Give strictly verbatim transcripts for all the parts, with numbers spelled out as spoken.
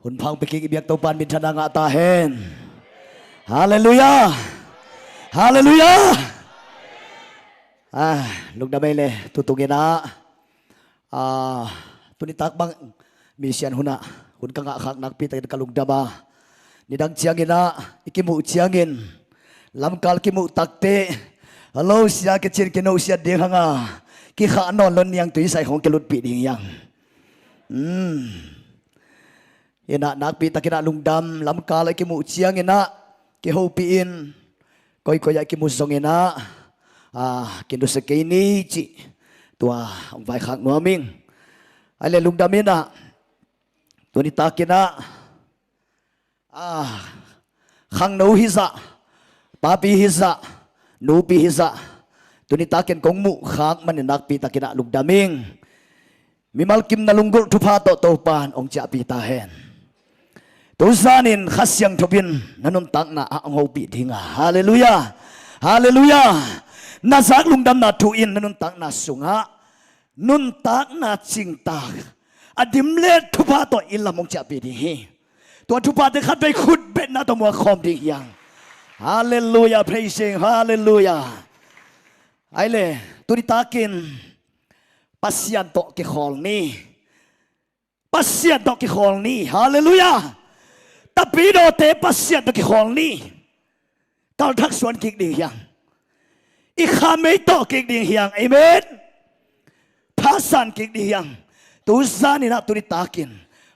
Hun phang pia kik i biak Topa in minthanna ngah ta hen. Halleluiah. Halleluiah. Ah, lungdam ei le, tutung in ah, ah, tuni tak bang mission hun ah hun ka ngah khak nakpi takin ka lungdam a, nidang ciangin ah i kimuh ciangin lamkal kimuh takte, hello sia, kicin kino sia ding hang a, kikhah nawn lo niang, tui sai khong kilutpih ding hiang. Hmm. Inah nakpi takin ah lungdam, lamkal ah i kimuh ciangin ah kihopih in, koikoi ah i kimuh zongin ah, ah, kinusia kei ni cih tua hong vaikhak nuam ing. Ai le lungdam in ah, tuni takin ah, ah, khangno hi zah, papi hi zah, nupi hi zah, tuni takin kong muh khak manin nakpi takin ah lungdam ing. Mimal kim na lunggulh thupha tawh Topa in hong ciahpih ta hen. Tuzanin Kha Siangtho in na nuntakna ah hong hopih ding a. Halleluiah. Halleluiah. Na zak lungdamna thu in na nuntakna sungah nuntakna cingtak a dim le thupha tawh i lam hong ciahpih ding hi. Tua thuphate khatvei khut betna tawh muak khawm ding hiang. Halleluiah. Praising. Halleluiah. Ai le, tuni takin Pasian tawh kikhawl ni. Pasian tawh kikhawl ni. Halleluiah. Tapidawte Pasian tawh kikhawl ni. Kalthak suan kik ding hiang. I khamei tawh kik ding hiang. Amen. Phasan kik ding hiang. Tuzanin ah tuni takin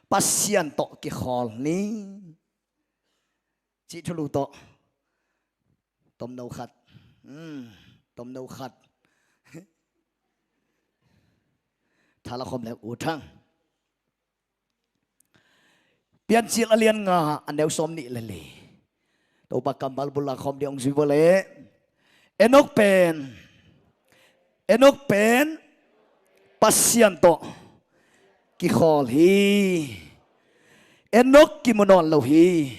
Pasian tawh kikhawl ni. Cih thulu tawh tomno khat. Hmm, tomno khat. Thala khawm le U Thang. Piancil a lian nga a neu sawm nih le li. Topa kammal bul la khawm ding hong zui vua le. Enok pen, Enok pen Pasian tawh kikhawl hi. Enok kimu nawn lo hi.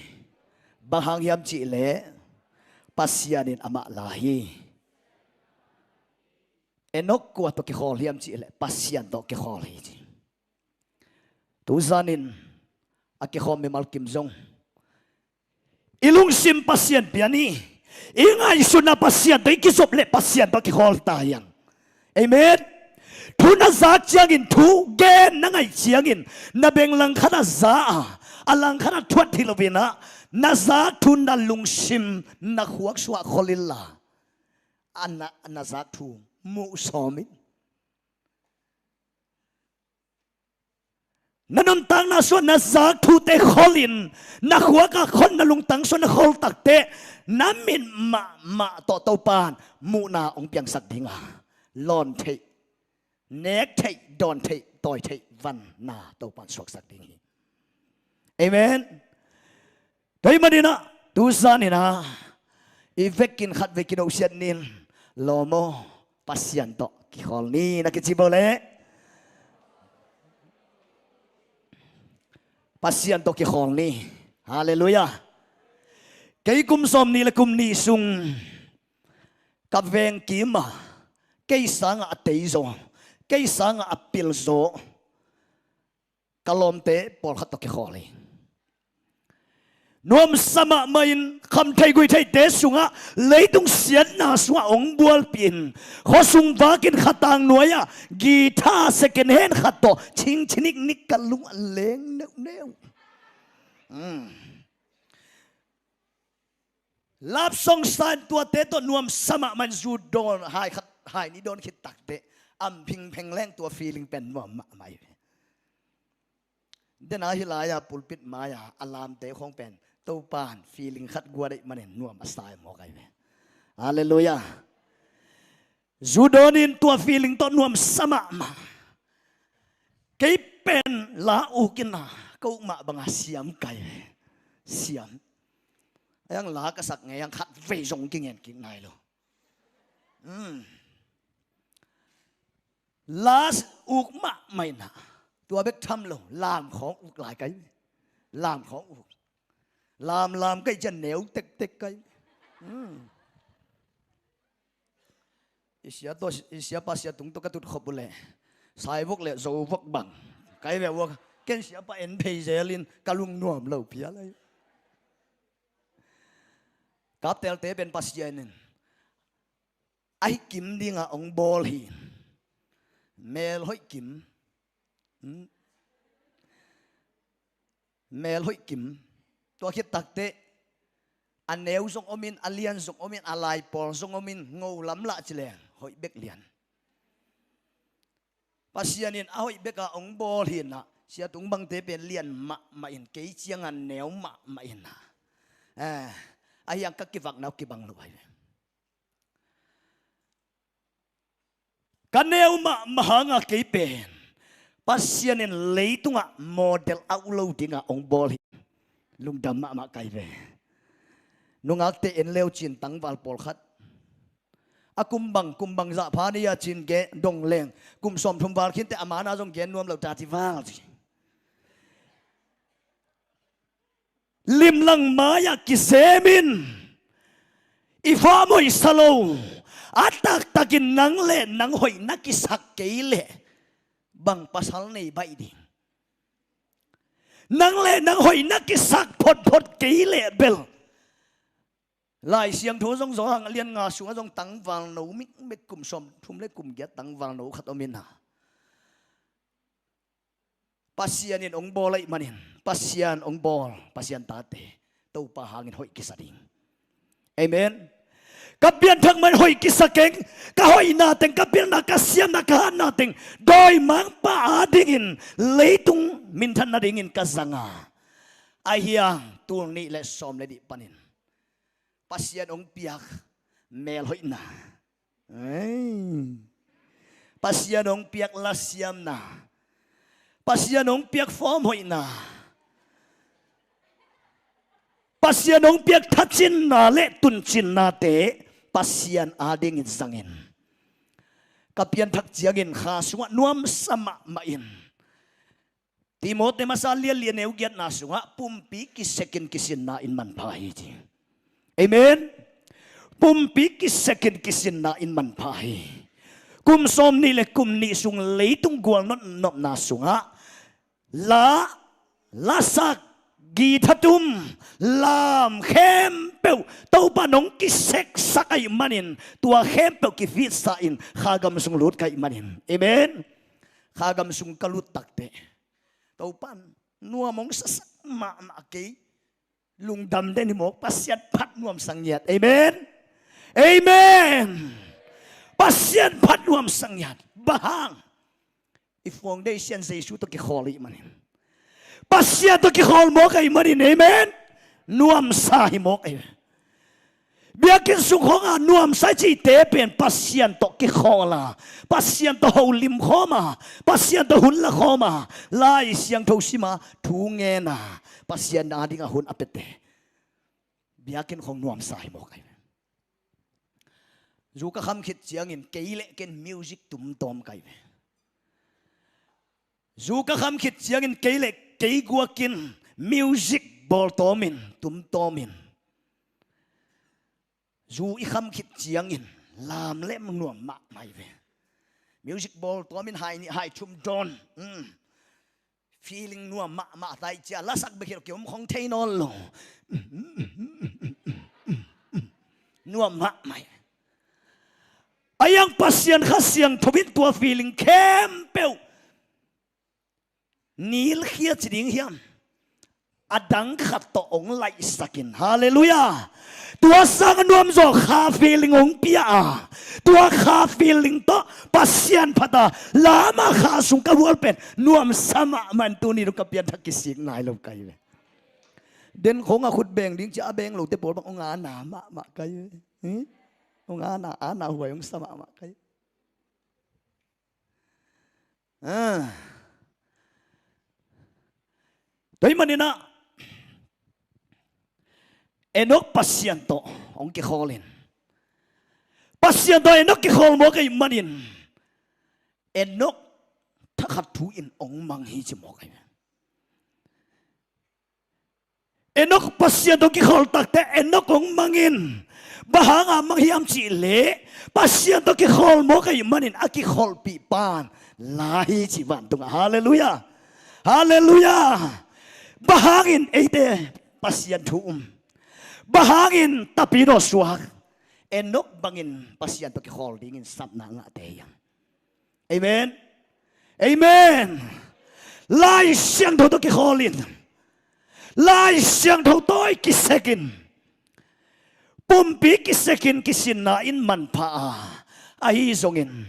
Bang hang hiam cih leh Pasian in amah la hi. Enok kua tawh kikhawl hiam cih leh Pasian tawh kikhawl hi ci. Tuzanin a kikhawm mimal kim zong i lungsim Pasian pia ni. I ngaihsutna Pasian tawh i kizop leh Pasian tawh kikhawl ta hiang. Amen. Thu na zak ciangin, thu gen na ngaih ciangin, na beng langkhat ah za a, a langkhat ah thuat hi loin ah, na zak thu na lungsim na khuak sungah khol inla, a na, na zak thu muh sawm in. Na nuntakna sungah na zak thute khol in, na khuak ah khol, na lungtang sungah na khol takteh, na mit mahmah tawh Topa in muhna hong piangsak ding a, lawn theih, nek theih, dawn theih, tawi theih vanna Topa in suaksak ding hi. Amen. Tua ahih manin ah, tuzanin ah, i vekin khatvei kinosiat ni in, lawm aw, Pasian tawh kikhawl ni, na kici bo leh. Pasian tawh kikhawl ni. Halleluiah. Kei kum sawm nih le kum nih sung ka veng kim ah, kei sangah a teizaw, kei sangah a pilzaw ka lawmte pawlkhat tawh kikhawl hi. Nuamsa mahmah in, kham thei guih theite sungah, leitung siatna sungah hong bualpih in, khuasung vakin khatang nuai-ah guitar second hand khat tawh cingci niknik, ka lung a leng neuhneuh. Hmm. Love song sa in tuate tawh nuamsa mahmah in, zu dawn hai khat, hai nih dawn khit takteh, am phingpheng leng tua feeling pen nuam mahmah hi ve. Dena hih lai-a pulpit mai-a a lamte khong pen, Topa in feeling khat guan deih manin nuam a sai mawk ahi ve. Halleluiah. Zu dawn in tua feeling tawh nuamsa mahmah. Kei pen la uk in a, ka uk mah banga siam kai ve. Siam. A hiang la ka sak ngei hiang khatvei zong kingen kik nai lo. Hmm. La uk mahmah in a, tua bek tham lo, lam khawng uk lai kai. Lam khawng uk. Lam lam kai ciang neu tektek kai. Hmm. I sia tawh, i siapa sia tung tawh ka tut khop uh leh, sai vok le zo vok bang kai ve uh a, Ken siapa en phei zelin ka lungnuam lo phial ahi. Kaptelte pen Pasian in a hoih kim dingah hong bawl hi. Mel hoih kim. Hmm. Mel hoih kim. Tua khit takteh a neu zong omin, a lian zong omin, a laipawl zong omin, ngo lamlah ci leng hoih bek lian. Pasian in a hoih bekah hong bawl hi inah, Sia Tung Bangte pen lian mahmah in, kei ciangah neu mahmah inah. Eh, ahi hang ka kivakna uh kibang lo ahi ve. Ka neu mahmah hangah kei pen Pasian in leitungah model a uh lo dingah hong bawl hi. Lungdam mahmah ka hi ve. Nungakte en leu cin tangval pawlkhat a kumbang, kumbang zah pha ni-a cin gen dong leng, kum sawmthum val khinte a mana zong gen nuam lo ta ci val ci. Limlang mai-ah kizemin i fam hoih sa lo, a taktakin nang le nang hoih na kisak kei leh bang pasal nei baih ding? Nang le nang hoih na kisak photphot kei leh bel Lai Siangtho zong Johan a lian nga sungah zong tangvalno mikmek, kum sawmthum le kum giat tangvalno khat om inah. Pasian in hong bawl ahih manin, Pasian hong bawl, Pasian tate, Topa hangin hoih kisa ding. Amen. Ka pianthak man hoih kisa keng, ka hoihna teng, ka pilna, ka siamna, ka hatna teng dawimangpa adingin leitung minthan nadingin ka zanga. Ahi hang tul nih le sawm le nih panin Pasian hong piak melhoihna, ei, Pasian hong piak lasiamna, Pasian hong piak fawmhoihna, Pasian hong piak thacinna le tuncinnate Pasian adingin zangin ka pianthak ciangin kha sungah nuamsa mahmah in. Timote masa lianlian neu giatna sungah pumpi kisekin kisinna in manpha hi ci. Amen. Pumpi kisekin kisinna in manpha hi. Kum sawm nih le kum nih sung leitung gual notnopna sungah la, lasak, githatum, lam khempeuh Topa nong kiseksak ahih manin tua khempeuh kifitsa in kha gam sung lut ka hih manin. Amen. Kha gam sung ka lut takteh Topan nuam hong sasak mahmah kei. Lungdam den hi mawk, Pasian phat nuamsa ngiat. Amen. Amen. Pasian phat nuamsa ngiat. Bang hang? I foundation Jesu tawh kikhawl ahih manin, Pasian tawh kikhawl mawk ahih manin. Amen. Nuamsa hi mawk ahi. Biakinn sung khawng a nuamsa i cihte pen Pasian tawh kikhawl a, Pasian tawh holim khawm a, Pasian tawh hun la khawm a, Lai Siangtho sim a, thu ngen a, Pasian adingah hun a piate biakinn khawng nuamsa hi mawk ahi. Zu ka kham khit ciangin kei le ken music tumtawm ka hi ve. Zu ka kham khit ciangin kei le kei guakin music bawltawmin tumtawmin, zu i kham khit ciangin lam le nuam mahmah hi ve. Music bawltawmin hai nih hai thum dawn, um, feeling nuam mahmah tai cia, lasak bek hi lo, ki om khong thei nawn lo. Nuam mahmah hi. A iang Pasian Kha Siangtho in tua feeling khempeuh nilkhia ci ding hiam, a dang khat tawh hong laihsakin. Halleluiah. Tua sang a nuamzaw kha feeling hong pia a, tua kha feeling tawh Pasian phat a, lam a kha sung ka hual pen nuamsa mahmah in tuni dong ka pianthak kisik nai lo ka hi ve. Den khong a khut beng ding cia a beng lote pawl bang hong ana mahmah ka hi ve. Hmm? Hong ana, ana huai hong sa mahmah ka hi. Ah. Tua ahih manin ah Enok Pasian tawh hong kikhawlin, Pasian tawh Enok kikhawl mawk ahih manin Enok thakhat thu in hong mang hi ci mawk ahi. Enok Pasian tawh kikhawl takte Enok hong mangin, bang hanga mang hiam cihleh Pasian tawh kikhawl mawk ahih manin a kikholhpih pan la hi ci vantungah. Halleluiah. Halleluiah. Bang hangin eite Pasian thu um? Bang hangin tapidaw suak? Enok bangin Pasian tawh kikhawl dingin sapna ngahte hi hang. Amen. Amen. Lai Siangtho tawh kikhawl in, Lai Siangtho tawh i kisek in, pumpi kisek in kisinna in manpha a, ahi zongin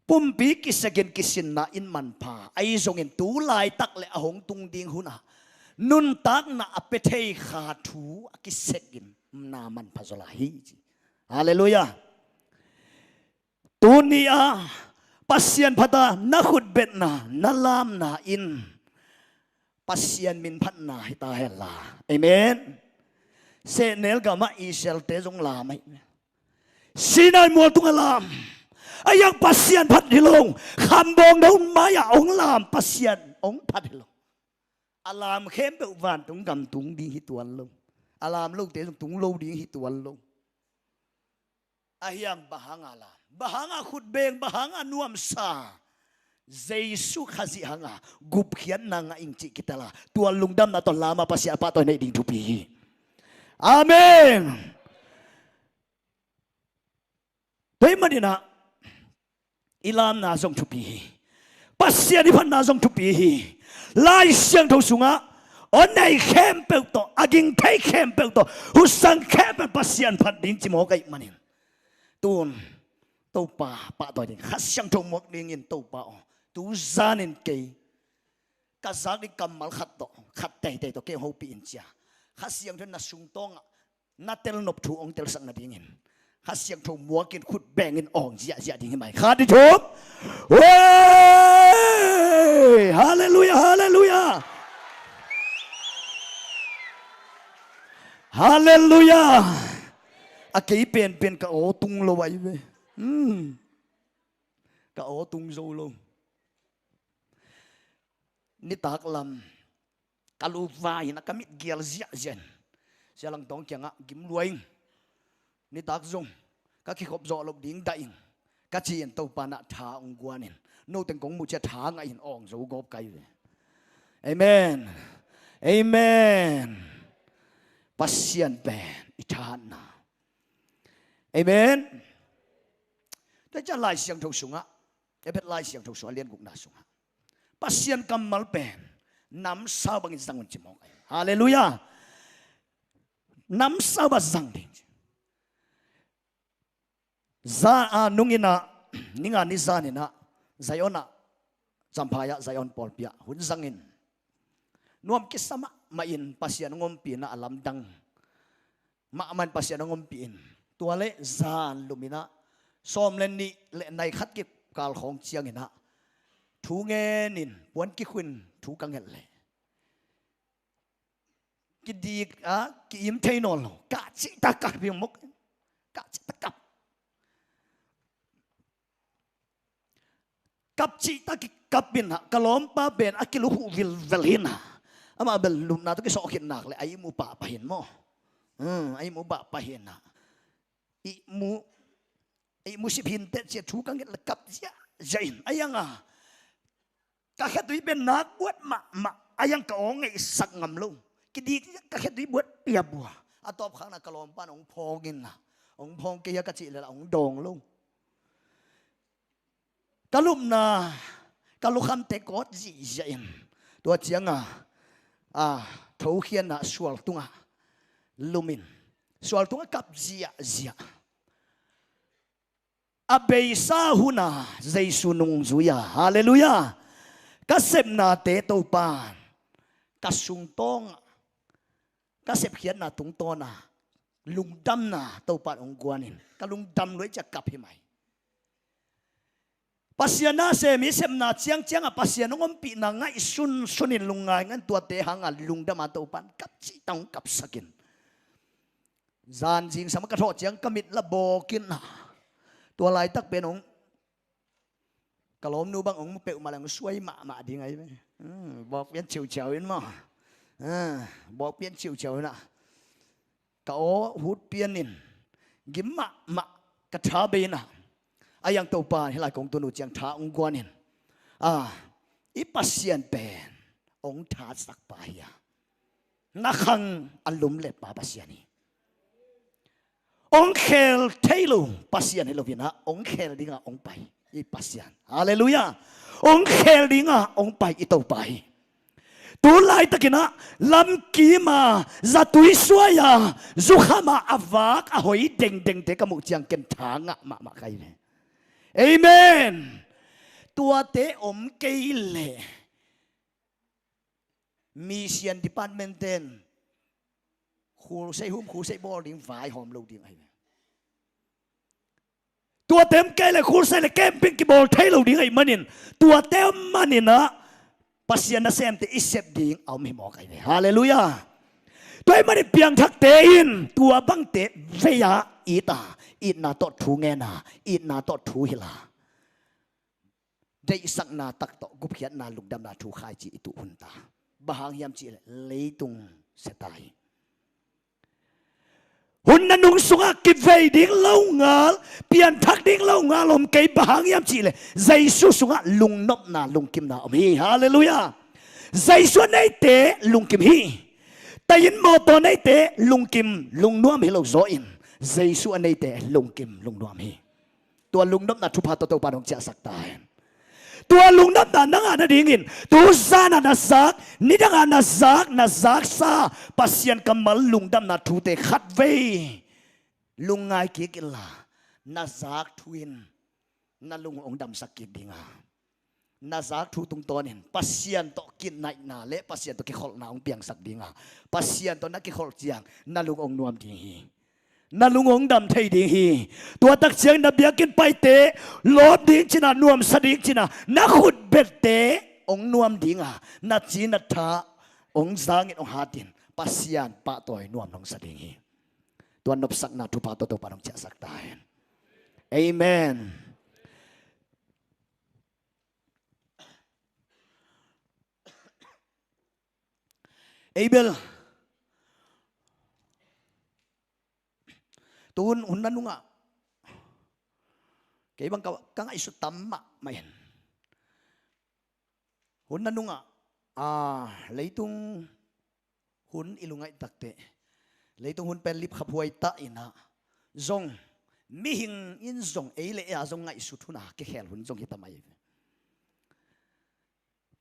pumpi kisek in kisinna in manpha, ahi zongin tu laitak le a hong tung ding hunah nuntakna a pia thei kha thu a kisek in na manpha zaw lai hi ci. Halleluiah. Tuni a Pasian phat a na khutbetna, na lamna in Pasian min phatna hi ta hen la. Amen. Sehnel gamah Israelte zong lam ahi. Sinai mual tungah lam. A yang Pasian phat hi lo. Khambawng no mai-ah hong lam Pasian hong phat hi lo. A lam khempeuh vantung gam tung ding hi tuan lo. A lam lote zong tung lo ding hi tuan lo. Ahi hang bang hanga lam, bang hanga khutbeng, bang hanga nuamsa? Jesu Khazih hanga gupkhiatna ngah ing cih kitel a, tua lungdamna tawh lam a Pasian a pahtawi neih ding thupi hi. Amen. Tua ahih maninah i lamna zong thupi hi. Pasian i phatna zong thupi hi. Lai Siangtho sungah a nei khempeuh tawh, a ging thei khempeuh tawh, hutsang khempeuh Pasian phat ding ci mawk ahih manin, tun Topa pahtawi ding, Kha Siangtho muak dingin, Topa aw, tu zanin kei ka zak ding kammal khat tawh, khat teitei tawh kei hong hopih in ci a, Kha Siangtho na sungtawngah na telnop thu hong telsak nadingin Kha Siangtho muakin khut bengin awng ziahziah ding hi mai. Khat, nih, thum. Wei! Halleluiah, halleluiah. Halleluiah. A kei penpen ka aw tung lo ahi ve. Hmm. Ka aw tung zo lo. Nitak lam ka lu vai in a ka mit gial ziahziah in, Sia Lang Tawng kiangah, gim lua ing, nitak zong ka kikhop zawh loh ding dah ing, ka ci-in Topa nah tha hong guan in, no teng kong muh ciah tha ngah in awng zo gawp ka hi ve. Amen. Amen. Pasian pen i thahatna. Amen. Tua ciah Lai Siangtho sungah, Efesa Lai Siangtho sungah, lian gukna sungah Pasian kammal pen namsau bangin zang un ci mawk ahi. Halleluiah. Namsau bang zang ding. Za a nunginah, ninga ni zaninah Zion ah, Champhai ah Zion pawlpi ah hun zangin, nuam kisa mahmah in Pasian hong ompihna a lamdang mahmah in Pasian hong ompih in, tua leh zan luminah sawm le nih le nai khat kikal khawng cianginah thu ngenin puan kikhuin thu ka nget leh kidik a ki-im thei nawn lo. Kah cihta kap hi mawk. Kah cihta kap. Kap cihta kikap in ah, ka lawmpa pen a kilukhuh vilvel hi in ah, amah bel lupna tawh kisawh khit nak leh a ihmu pahpah hi in maw. Hmm, a ihmu pahpah hi in ah, ihmu, ihmu sip hi inteh ci-a thu ka nget leh kap ziahziah in, a iang a ka khetui pen nak buat mahmah, a iang ka aw ngaihsak ngam lo. Kidik ka khetui buat piabua. A tawpkhakna ka lawmpa in hong phawng in ah, hong phawng kei a ka cih leh lah hong dawng lo. Ka lupna, ka lukhamte kawt zihziah in, tua cianga a thokhiatna sual tungah lumin, sual tungah kap ziahziah. A beisa huna Jesu nungzui-a, halleluiah, ka sepnate Topan ka sungtawngah, ka sepkhiatna tungtawna lungdamna Topan hong guanin, ka lungdam luai ciah kap hi mai. Pasian a sem i sepna ciangciangah Pasian hong ompihna ngaihsun sunin lungngai ngan tuate hanga lungdama Topan kap cihta hong kapsakin, zan zingsama ka thawh ciang ka mit la bawkin ah, tua laitak pen hong, ka lawmnu bang hong mu peuhmah leh hong suai mahmah ding ahi ve. Hmm, bawk pian ciuciau in maw. Ah, bawk pian ciuciau in ah, ka aw hut pianin gim mahmah ka tha bei in ah, A iang Topa in hih lai kong tun uh ciang tha hong guan in, a, i Pasian pen hong thatsak pa hi a, na khang a lum le pa Pasian hi. Hong khel thei lo Pasian hi lo in ah, hong khel dingah hong pai i Pasian. Halleluiah. Hong khel dingah hong pai i Topa hi. Tu laitakin ah lamkim a zatui suai a, zukham a a vak a hoi dengdengte ka muh ciang ken tha ngah mahmah ka hi ve. Amen. Tuate om kei leh mission department ten khulsei hum khulsei bawl ding vaihawm lo ding ahi ve. Tuate om kei leh khulsei le camping kibawl thei lo ding ahih manin, tuate om manin ah Pasian nasemte i sep ding a om hi mawk ahi ve. Halleluiah. Tua ahih manin piangthakte in tua bangte vei-a it a, itna tawh thu ngen a, itna tawh thu hilh a, deihsakna tak tawh gupkhiatna lungdamna thu khaici i tuh hun ta. Bang hang hiam cihleh leitung sia ta hi. Hun nanung sungah kivei ding lo ngal, pianthak ding lo ngal om kei, bang hang hiam cihleh Jesu sungah lungnopna lungkimna om hi. Halleluiah. Jesu a neite lungkim hi. Tayin mawtaw neite lungkim lungnuam hi lo zaw in, Jesu a neite lungkim lungnuam hi. Tua lungnopna thupha tawh Topa in hong ciahsak ta hen. Tua lungnopna na ngah nadingin tu zan a na zak, nidang a na zak, na zaksa Pasian kammal lungdamna thute khatvei lungngai kik inla, na zak thu in na lung hong damsak kik ding a, na zak thu tungtawnin Pasian tawh kinaihna le Pasian tawh kikholhna hong piangsak ding a, Pasian tawh na kikholh ciang na lung hong nuam ding hi. Na lung hong dam thei ding hi. Tua tak ciang na biakinn paite lawp ding cin a, nuamsa ding cin a, na khutbette hong nuam ding a, na ci na tha hong zangin hong hatin Pasian pahtawi nuam hong sa ding hi. Tua nopsakna thupha tawh Topa in hong ciahsak ta hen. Amen. Abel, tu hun hun nanungah kei bang ka, ka ngaihsut tam mahmah in. Hun nanungah, a, leitung hun i lungngaih takteh, leitung hun pen lipkhaphuai ta in ah zong, mihing in zong ei le ei a zong ngaihsut hun a kikhel hun zong hi ta mai.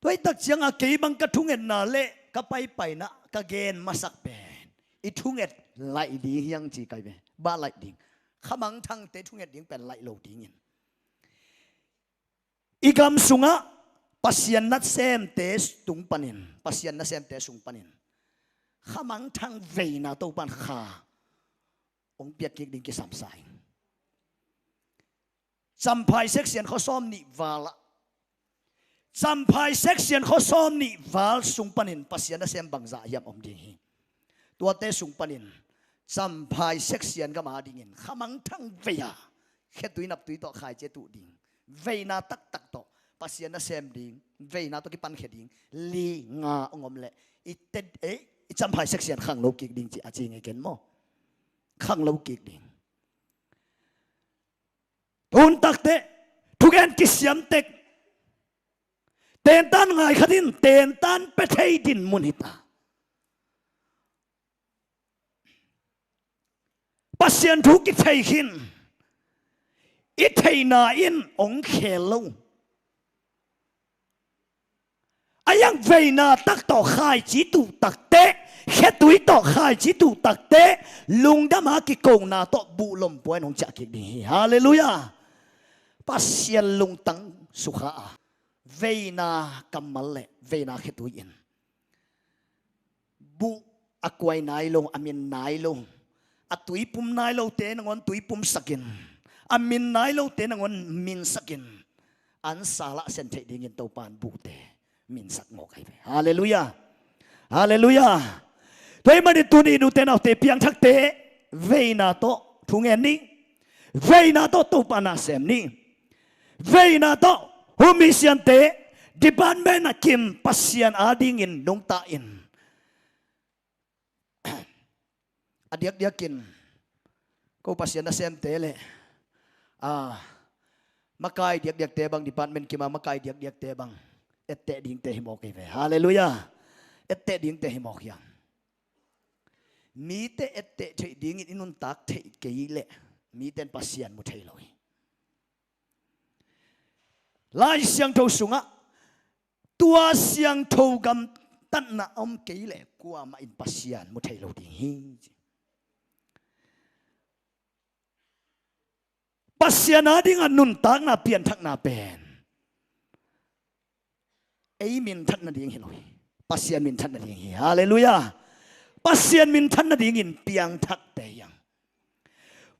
Tua hi tak ciangah kei bang ka thungetna le ka paipaina ka gen masak pen i thunget laih ding hiang ci kai ve. Bah laih ding. Khamangthangte thunget ding pen laih lo dingin i gam sungah Pasian nasemte tung panin, Pasian nasemte sung panin khamangthang veina Topan kha hong piak kik ding kisam sa ing. Champhai section khuasawm nih val ah, Champhai section khuasawm nih val sung panin Pasian nasem bangzah hiam om ding hi. Tuate sung panin Champhai section gam a dingin khamangthang vei a, khetui naptui tawh khaici tuh ding, veina taktak tawh Pasian nasem ding, veina tawh kipankhia ding li nga hong om leh i tet, eh, i Champhai section khang lo kik ding ci a ci ngei ken maw? Khang lo kik ding. Tun takteh thugen kisiam tek, tentan ngai khat in tentan pia thei dinmun hi ta. Pasian thu kithei khin i theina in hong khel lo. A iang veina tak tawh khaici tuh takteh, khetui tawh khaici tuh takteh, lungdam a kikona tawh buhlom puan hong ciah kik ding hi. Halleluiah. Pasian lungtang sukha a, veina kammal le veina khetui in buh a kuai nai lo, a min nai lo, a tuipum nai lote nangawn tuipum sakin, a min nai lote nangawn min sakin, an salah sen theih dingin Topan buhte minsak mawk ahi ve. Halleluiah. Halleluiah. Tua ahih manin tuni nute naute piangthakte veina tawh thungen ni. Veina tawh Topa nasem ni. Veina tawh humi siante department a kim Pasian adingin nungta in. A diakdiakin ko Pasian nasemte le, a, Makai diakdiakte bang, department kim a makai diakdiakte bang, etteh dingte hi mawk hi ve. Halleluiah. Etteh dingte hi mawk hiam? Mite etteh theih dingin i nuntak theih kei leh mite in Pasian mu thei lo hi. Lai Siangtho sungah tua siangtho gamtatna a om kei leh kuamah in Pasian mu thei lo ding hi. Pasian adingah nuntakna, pianthakna pen ei minthat nading hi lo hi. Pasian minthat nading hi. Halleluiah. Pasian minthat nadingin piangthakte hi hang.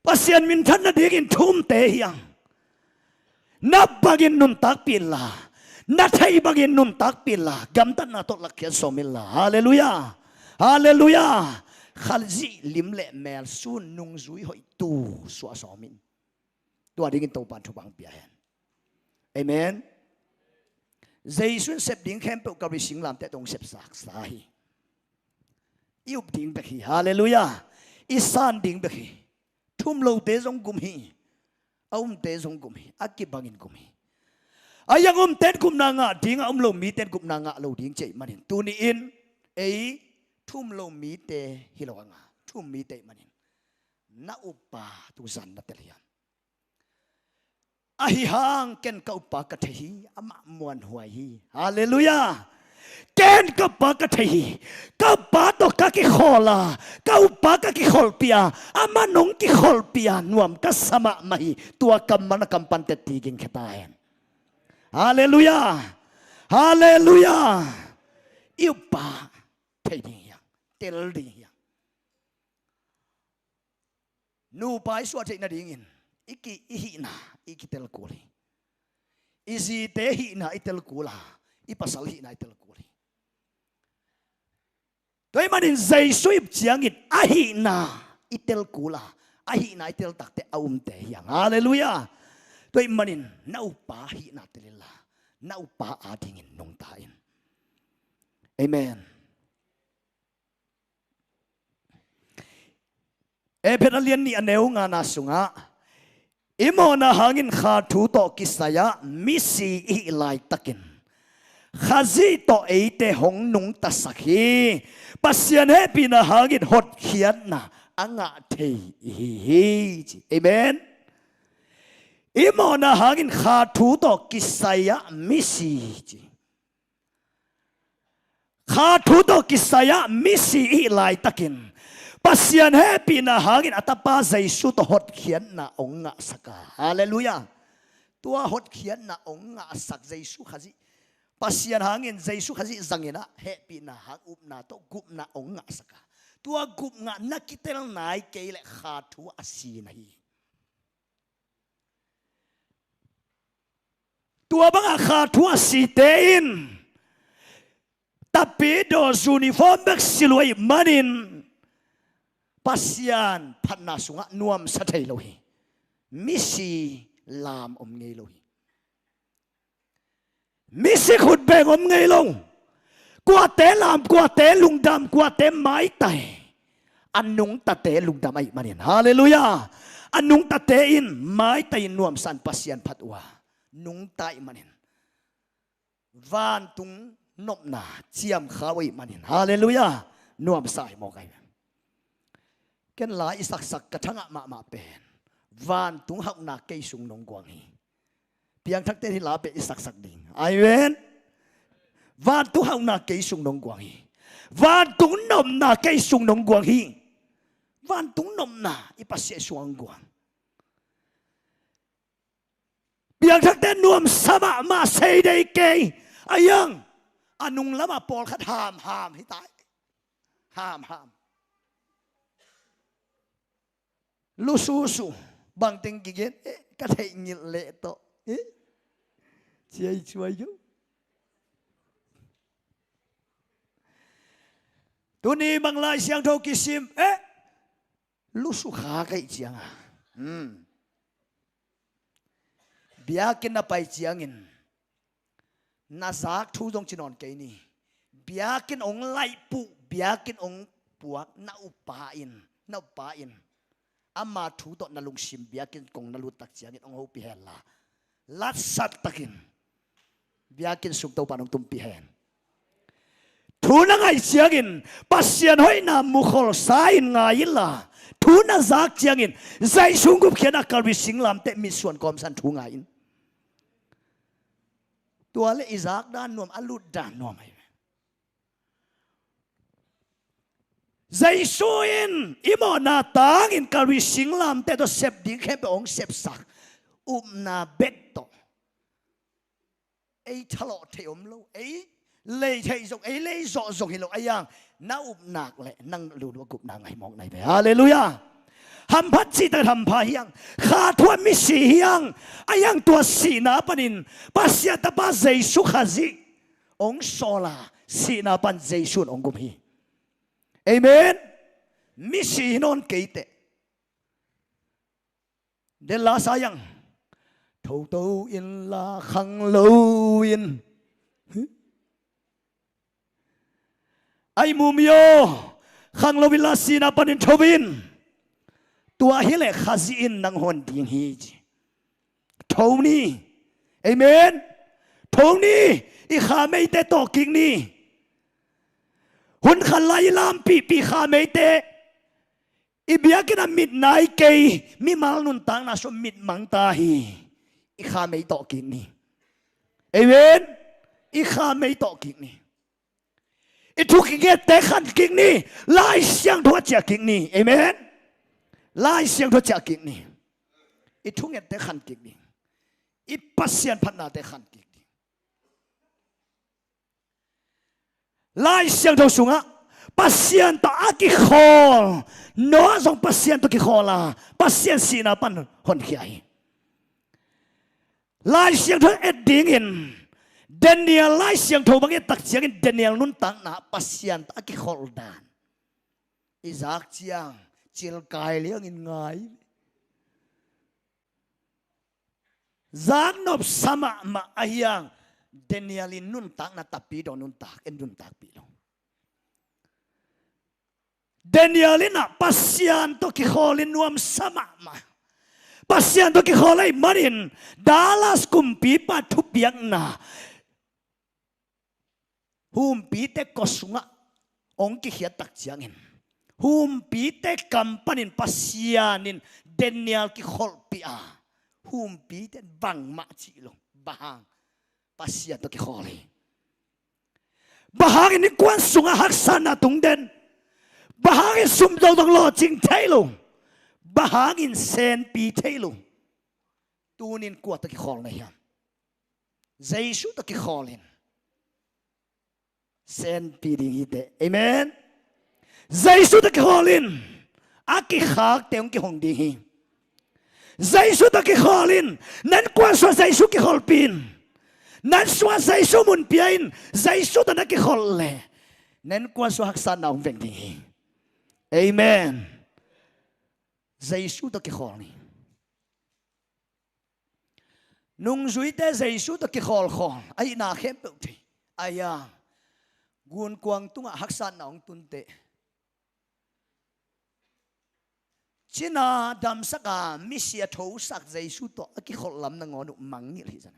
Pasian minthat nadingin thu umte hi hang. Na bangin nuntakpih inla, na theih bangin nuntakpih inla, gamtatna tawh lakkhiat sawm inla. Halleluiah. Halleluiah. Khazih lim le mel sun, nungzui hoih tu suah sawm in. Tua dingin Topa'n thupha hong pia hen. Amen. Jesu in sep ding khempeuh Kalvari singlamteh tawh hong sepsaksa hi. I up ding bek hi. Halleluiah. I san ding bek hi. Thu um lote zong gum hi. A umte zong gum hi. A kibangin gum hi. A, a umte in gupna ngah ding, a um lo mite in gupna ngah lo ding ci ahih manin, tuni-in ei thu um lo mite hi lo hang a, thu um mite ahih manin, na uppa tung zan na tel hiam? Ahi hang ken ka uppa ka thei hi, amah muanhuai hi. Halleluiah. Ken ka uppa ka thei hi, ka uppa tawh ka kikhawl a, ka uppa ka kikholhpih a, amah nong kikholhpih a nuam ka sa mahmah hi. Tua kammal na kam pan teh ti ging khia ta hen. Halleluiah. Halleluiah. I uppa thei ding hi hang, tel ding hi hang. Nupa i suah theih nadingin i ki, i hihna i kitel kul hi. I zite hihna i tel kul a, i pasal hihna i tel kul hi. Tua ahih manin Jesu i up ciangin a hihna i tel kul a, a hihna i tel takteh a umte hi hang. Halleluiah. Tua ahih manin na uppa hihna tel inla, na uppa adingin nungta in. Amen. Efesa a lian nih a neu ngana sungah, i mawhna hangin kha thu tawh kisai-ah misi i hih laitakin Khazih tawh eite hong nungtasak hi. Pasian hehpihna hangin hotkhiatna a ngah thei i hi hi, ci. Amen. I mawhna hangin kha thu tawh kisai-ah misi, ci. Kha thu tawh kisai-ah misi i hih laitakin Pasian hehpihna hangin a Tapa Jesu tawh hotkhiatna hong ngahsak a. Halleluiah. Tua hotkhiatna hong ngahsak Jesu Khazih, Pasian hangin Jesu Khazih zangin ah hehpihna hang upna tawh gupna hong ngahsak a. Tua gupna na kitel nai kei leh kha thu a si na hi. Tua bangah kha thu a site in tapidaw uniform bek si lo ahih manin Pasian phatna sungah nuamsa thei lo hi. Misi lam om ngei lo hi. Misi khutbeng om ngei lo. Kuate lam, kuate lungdam, kuate maitai. A nungtate lungdam ahih manin. Halleluiah. A nungtate in maitai in nuamsa in Pasian phat uh a, nungta ahih manin vantung nopna ciamkhau ahih manin. Halleluiah. Nuamsa hi mawk ahi. Ken la i saksak ka thangah mahmah pen vantung hauhna kei sung nong guang hi. Piangthakte in hih la beh i saksak ding. Amen. Vantung hauhna kei sung nong guang hi. Vantung nopna kei sung nong guang hi. Vantung nopna i Pasian sung hong guang. Piangthakte nuamsa mahmah, sei dei kei. A iang a nung lamah pawlkhat hamham hi tai. Hamham. Lususu bangteng kigen, eh, ka theih ngilh leh tawh, eh, ciai cuai uh. Tuni bang Lai Siangtho kisim, eh, lusu kha ka hih cianga, hmm, biakinn na pai ciangin na zak thu zong ci nawn kei ni. Biakinn hong laihpuh, biakinn hong puak na uppa in, na uppa in ama thu tawh na lungsim biakinn kong na luttak ciangin hong hopih henla, Latsat takin biakinn sung Topa nong tumpih hen. Thu na ngaih ciangin Pasian hoihna mukholsa in ngai inla, thu na zak ciangin Jesu gupkhiatna Kalvari singlamteh mitsuan kawmsan thu ngai in. Tua le i zak dan nuam, a lut dan nuam ahi. Jesu in i mawhna tangin Kalvari singlamteh tawh sep ding khempeuh hong sepsak upna bek tawh ei thalawh theih om lo, ei lei theih zong, ei lei zawh zong hi lo a, iang na upna le nang lulu a gupna ngaih mawk nai ve. Halleluiah. Hamphat cihtak hampha hiang, kha thuah misi hiang, a iang tua sihna panin Pasian Tapa Jesu Khazih hong sawla, sihna pan Jesu in hong gum hi. Amen. Misi hi nawn kei teh. Den la sa iang, tho to inla khang lo in. Ai mumi aw, khang lo inla sihna panin tho in. Tua hileh Khazih in nang hon ding hi ci. Tho ni. Amen. Tho ni. I khameite tawh kik ni. Hun khat lai i lampihpih khameite, i biakinn ah mit nai kei, mimal nuntakna sung mit mang ta hi. I khamei tawh kik ni. Amen. I khamei tawh kik ni. I thu kingette khan kik ni. Lai Siangtho ah ciah kik ni. Amen. Lai Siangtho ah ciah kik ni. I thungette khan kik ni. I Pasian phatnate khan kik ni. Lai Siangtho sungah Pasian tawh a kikhawl, Noah zong Pasian tawh kikhawl a, Pasian sihna pan honkhia hi. Lai Siangtho et dingin, Daniel Lai Siangtho bang et tak ciangin Daniel nuntakna Pasian tawh a kikhawl dan i zak ciang cilkai liangin ngai. Zaknop sa mahmah a hiang, Daniel in nuntakna tapi dong nuntak, en nuntakpih lo. Daniel in ah Pasian tawh kikhawl in nuamsa mahmah. Pasian tawh kikhawl ahih manin Darius kumpipa thupiakna, humpite kua sungah hong kikhiat tak ciangin, humpite kam panin Pasian in Daniel kikholhpih a, humpite bangmah cih lo. Bang hang? Pasian tawh kikhawl hi. Bang hangin innkuan sungah haksatna tung den? Bang hangin sum dongdong lawhcing thei lo? Bang hangin senpi thei lo? Tunin kua tawh kikhawl na hiam? Jesu tawh kikhawl in senpi ding hi teh. Amen. Jesu tawh kikhawl in a kikhakte hong kihong ding hi. Jesu tawh kikhawl in, na innkuan sungah Jesu kikholhpih in, na inn sungah Jesu mun pia in, Jesu tawh na kikholh leh na innkuan sungah haksatna hong veng ding hi. Amen. Jesu tawh kikhawl ni. Nungzuite Jesu tawh kikhawlkhawl a hihna khempeuh thei. Ahi a, gunkuang tungah haksatna hong tun teh, cina damsak a, misi a thosak Jesu tawh a kikholh lam nangawn uh mangngilh hi zan.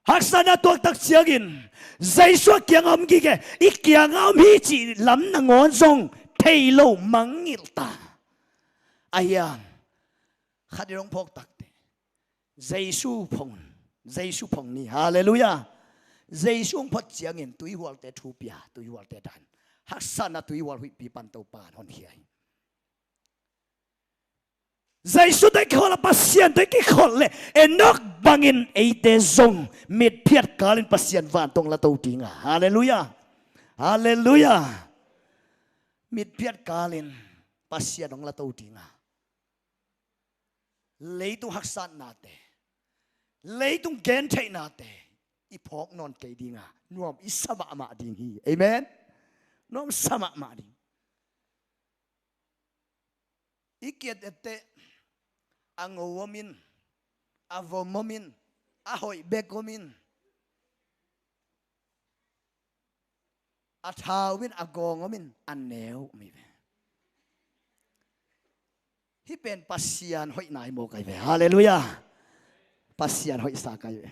Haksatna tuaktak ciangin Jesu a kiangah om gige, i kiangah om hi cih lam nangawn zong thei lo, mangngilh ta. Ahi a, khat i rong phawk tak teh, Jesu phong, Jesu phong ni. Halleluiah. Jesu hong phot ciangin tuihualte thu pia, tuihualte dan. Haksatna tuihual huihpi pan Topa in honkhia hi. Jesu tawh i kikholh a, Pasian tawh i kikholh leh Enok bangin eite zong mitphiat kalin Pasian vantung la to ding a. Halleluiah. Halleluiah. Mitphiat kalin Pasian hong la to ding a. Leitung haksatnate, leitung gentheihnate i phawk nawn kei ding a, nuam i sa mahmah ding hi. Amen. Nuam sa mahmah ding. I kiat etteh a ngo om in, a vom om in, a hoih bek om in, a thau in, a gawng om in, a neu om hi ve. Hih pen Pasian hoihna hi mawk ahi ve. Halleluiah. Pasian hoihsa ka hi ve.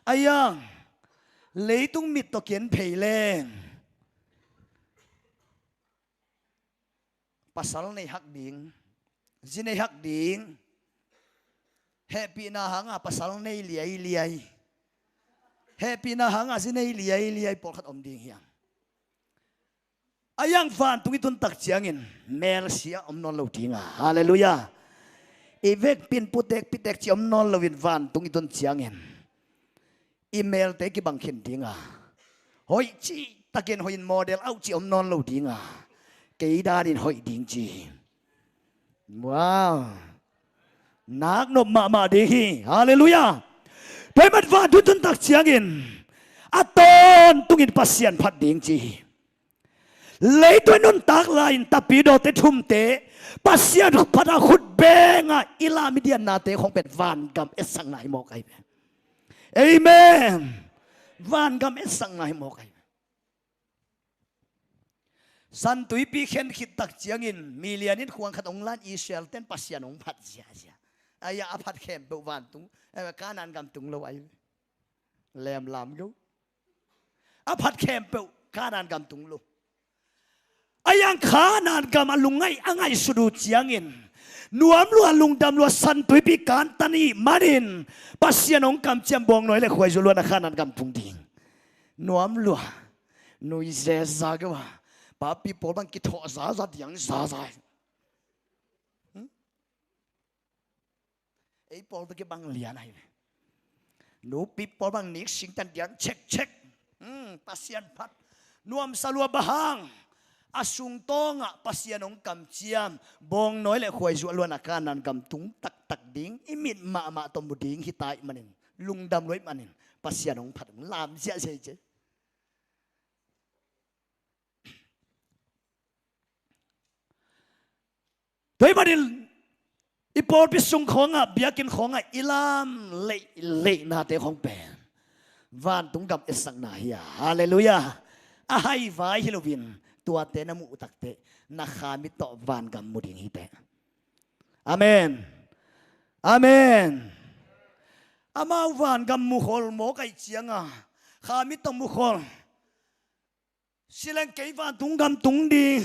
Aiang, leitung mit tawh ken phei leng pasal nei hak ding, zi nei hak ding. Hehpihna hanga pasal nei liailiai, hehpihna hanga zi nei liailiai pawlkhat om ding hiam? Aiang, vantung i tun tak ciangin melsia om nawn lo dinga. Halleluiah. I vekpi-in putek pitek ci om nawn loin vantung i tun ciangin i melte kibang khin dinga. Hoih cihtakin hoih in model auh ci om nawn lo dinga. Kei danin hoih ding ci. Wow. Nak nop mahmah ding hi. Halleluiah. Tua ahih manin vantung i tun tak ciangin a tawntungin Pasian phat ding ci hi. Leitung i nuntak lai-in tapidawte thumte Pasian phat a khut benga i la midiannate khong pen vangam etsakna hi mawk ahi ve. Amen. Vangam etsakna hi mawk ahi ve. San Tuipi khen khit tak ciangin milian in khuang khat hong lan, Israel ten Pasian hong phat ziahziah. Aia, a phat khempeuh vantung, eh, Kanaan gam tung lo ahi ve. Lemlam go. A phat khempeuh Kanaan gam tung lo. Aiang, Kanaan gam a lungngaih a ngaihsut uh ciangin nuam lua, lungdam lua, San Tuipi kantan ahih manin Pasian hong kamciam, bawngnawi le khuaizu luan a Kanaan gam tung ding. Nuam lua. Nui zeza keu a, papi pawl bang kithawh zaza, diang zaza. Hmm? Ei pawl tawh kibang lian ahi ve. Nupi pawl bang nik singtan diang chekchek. Hmm, Pasian phat. Nuamsa lua, bang hang? A sungtawngah Pasian hong kamciam, bawngnawi le khuaizu a luan a Kanaan gam tung taktak ding i mit mahmah tawh mu ding hi ta ahih manin, lungdam lua ahih manin Pasian hong phat, hong lam ziahziah hi ci. Tua ahih manin i pawlpi sung khawngah, biakinn khawngah i lam leihleihnate khawng pen vantung gam etsakna hi a. Halleluiah. A haivai hi loin tuate na muh takteh na kha mit tawh vangam mu ding hi teh. Amen. Amen. Amau vangam mukhol mawk ahih cianga kha mit tawh mukhol. Si leng kei vantung gam tung ding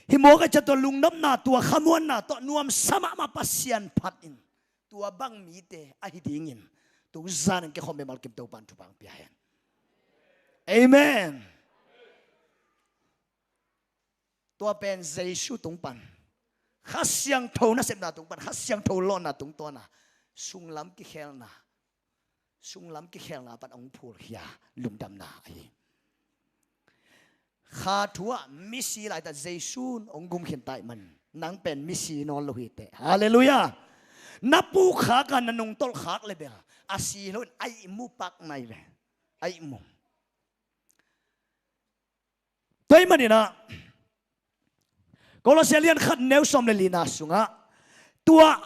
hi mawk ahih ciang tua lungdamna, tua khamuanna tawh nuamsa mahmah Pasian phat in tua bang mite ahi dingin tu zanin kei khawm mimal kim Topan thupha hong pia hen. Amen. Tua pen Jesu tung pan, Kha Siangtho nasepna tung pan, Kha Siangtho lawnna tungtawna sunglam kikhelna, sunglam kikhelna pan hong phulkhia lungdamna ahi. Kha thu-ah misi laitak Jesu in hong gumkhin ta ahih manin nang pen misi nawn lo hi teh. Halleluiah. Na pukkhak a, na nungtolhkhak le bel a si loin a ihmu pak nai ve. A ihmu. Tua ahih manin ah Kolose lian khat neu sawm le lina sungah tua,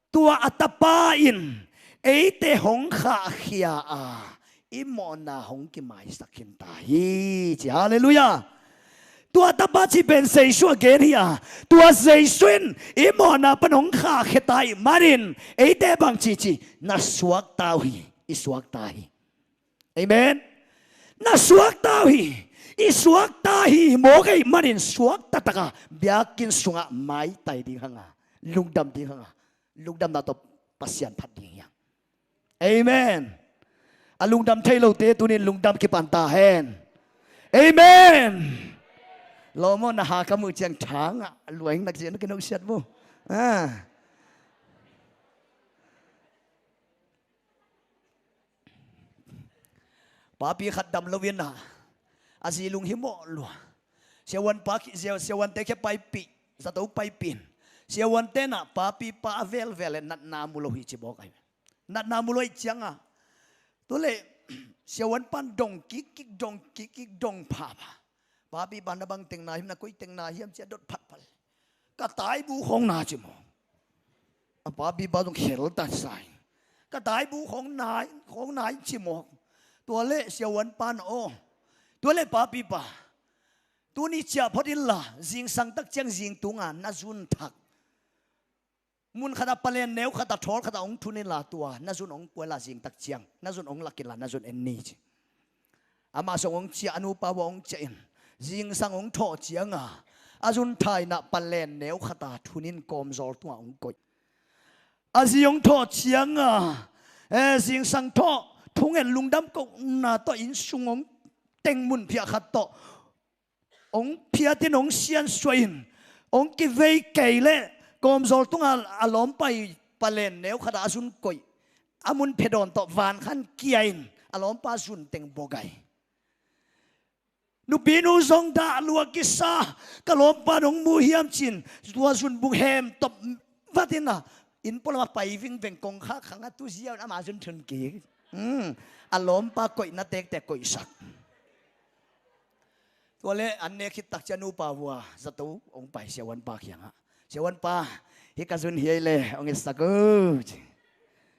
tua a Tapa in eite hong khahkhia a, i mawhna hong kimaisak khin ta hi ci. Halleluiah. Tua Tapa cih pen Jesu a gen hi a, tua Jesu in i mawhna pan hong khahkhia ta ahih manin eite bangci ci, na suakta uh hi, i suakta hi. Amen. Na suakta uh hi, i suakta hi mawk ahih manin suakta taka biakinn sungah maitai ding hanga, lungdam ding hanga, lungdamna tawh Pasian phat ding hi hang. Amen. A lungdam thei lote tunin lungdam kipan ta hen. Amen. Lawm aw, na ha ka muh ciang thangah luai nak ciang na kinosiat mu. Ah. Papi khat dam lo in ah, a zi lunghimawh lua. Siavuanpa khi, sia, siavuante khia paipih, zato paipih in. Siavuante in ah papipa a velvel le natna mu lo hi ci mawk ahi. Natna mu lo ahih ciangah, tu le siavuanpa in dong kikkik, dong kikkik, dong phapha. Papipa, na bang teng na hiam, na koi teng na hiam ci a dot phatphat le, ka taibu khawng na ci mawk. A papipa zong khel ta sa in, ka taibu khawng na, khawng na ci mawk. Tua le siavuanpa in aw, tua le papipa, tuni ciah phot inla zingsang tak ciang zingtunga na zun thak Mun khatah palen neu khatah thawl khatah hong thun inla tua na zun hong pua inla zingtak ciang na zun hong lak inla na zun en ni ci. Amah zong hong ciah, a nupa vua hong ciah in, zingsang hong thawh cianga a zun thainah palen neu khatah thun in kawmzawl tungah hong koih. A zi hong thawh cianga, eh, zingsang thawh thungen lungdam kohna tawh inn sung hong teng mun phiah khat tawh hong phiatin hong siansuah in hong kivei kei leh kawmzawl tungah a lawmpa i palen neu khatah a zun koih. A mun phedawn tawh vankhan kia in a lawmpa zun teng bawgai. Nupinu zong dah lua kisa, ka lawmpa nong mu hiam cin, tua zun bung hem tawp vatin a inn pualam a pai vingveng kongkhak khang a tu ziau in ama zun thun kik. Hmm. A lawmpa koihna tektek koihsak. Tua le an nek khit tak ciang nupa vua zato hong pai siavuanpa kiangah, siavuanpa, hih ka zun hiai le hong etsak o ci.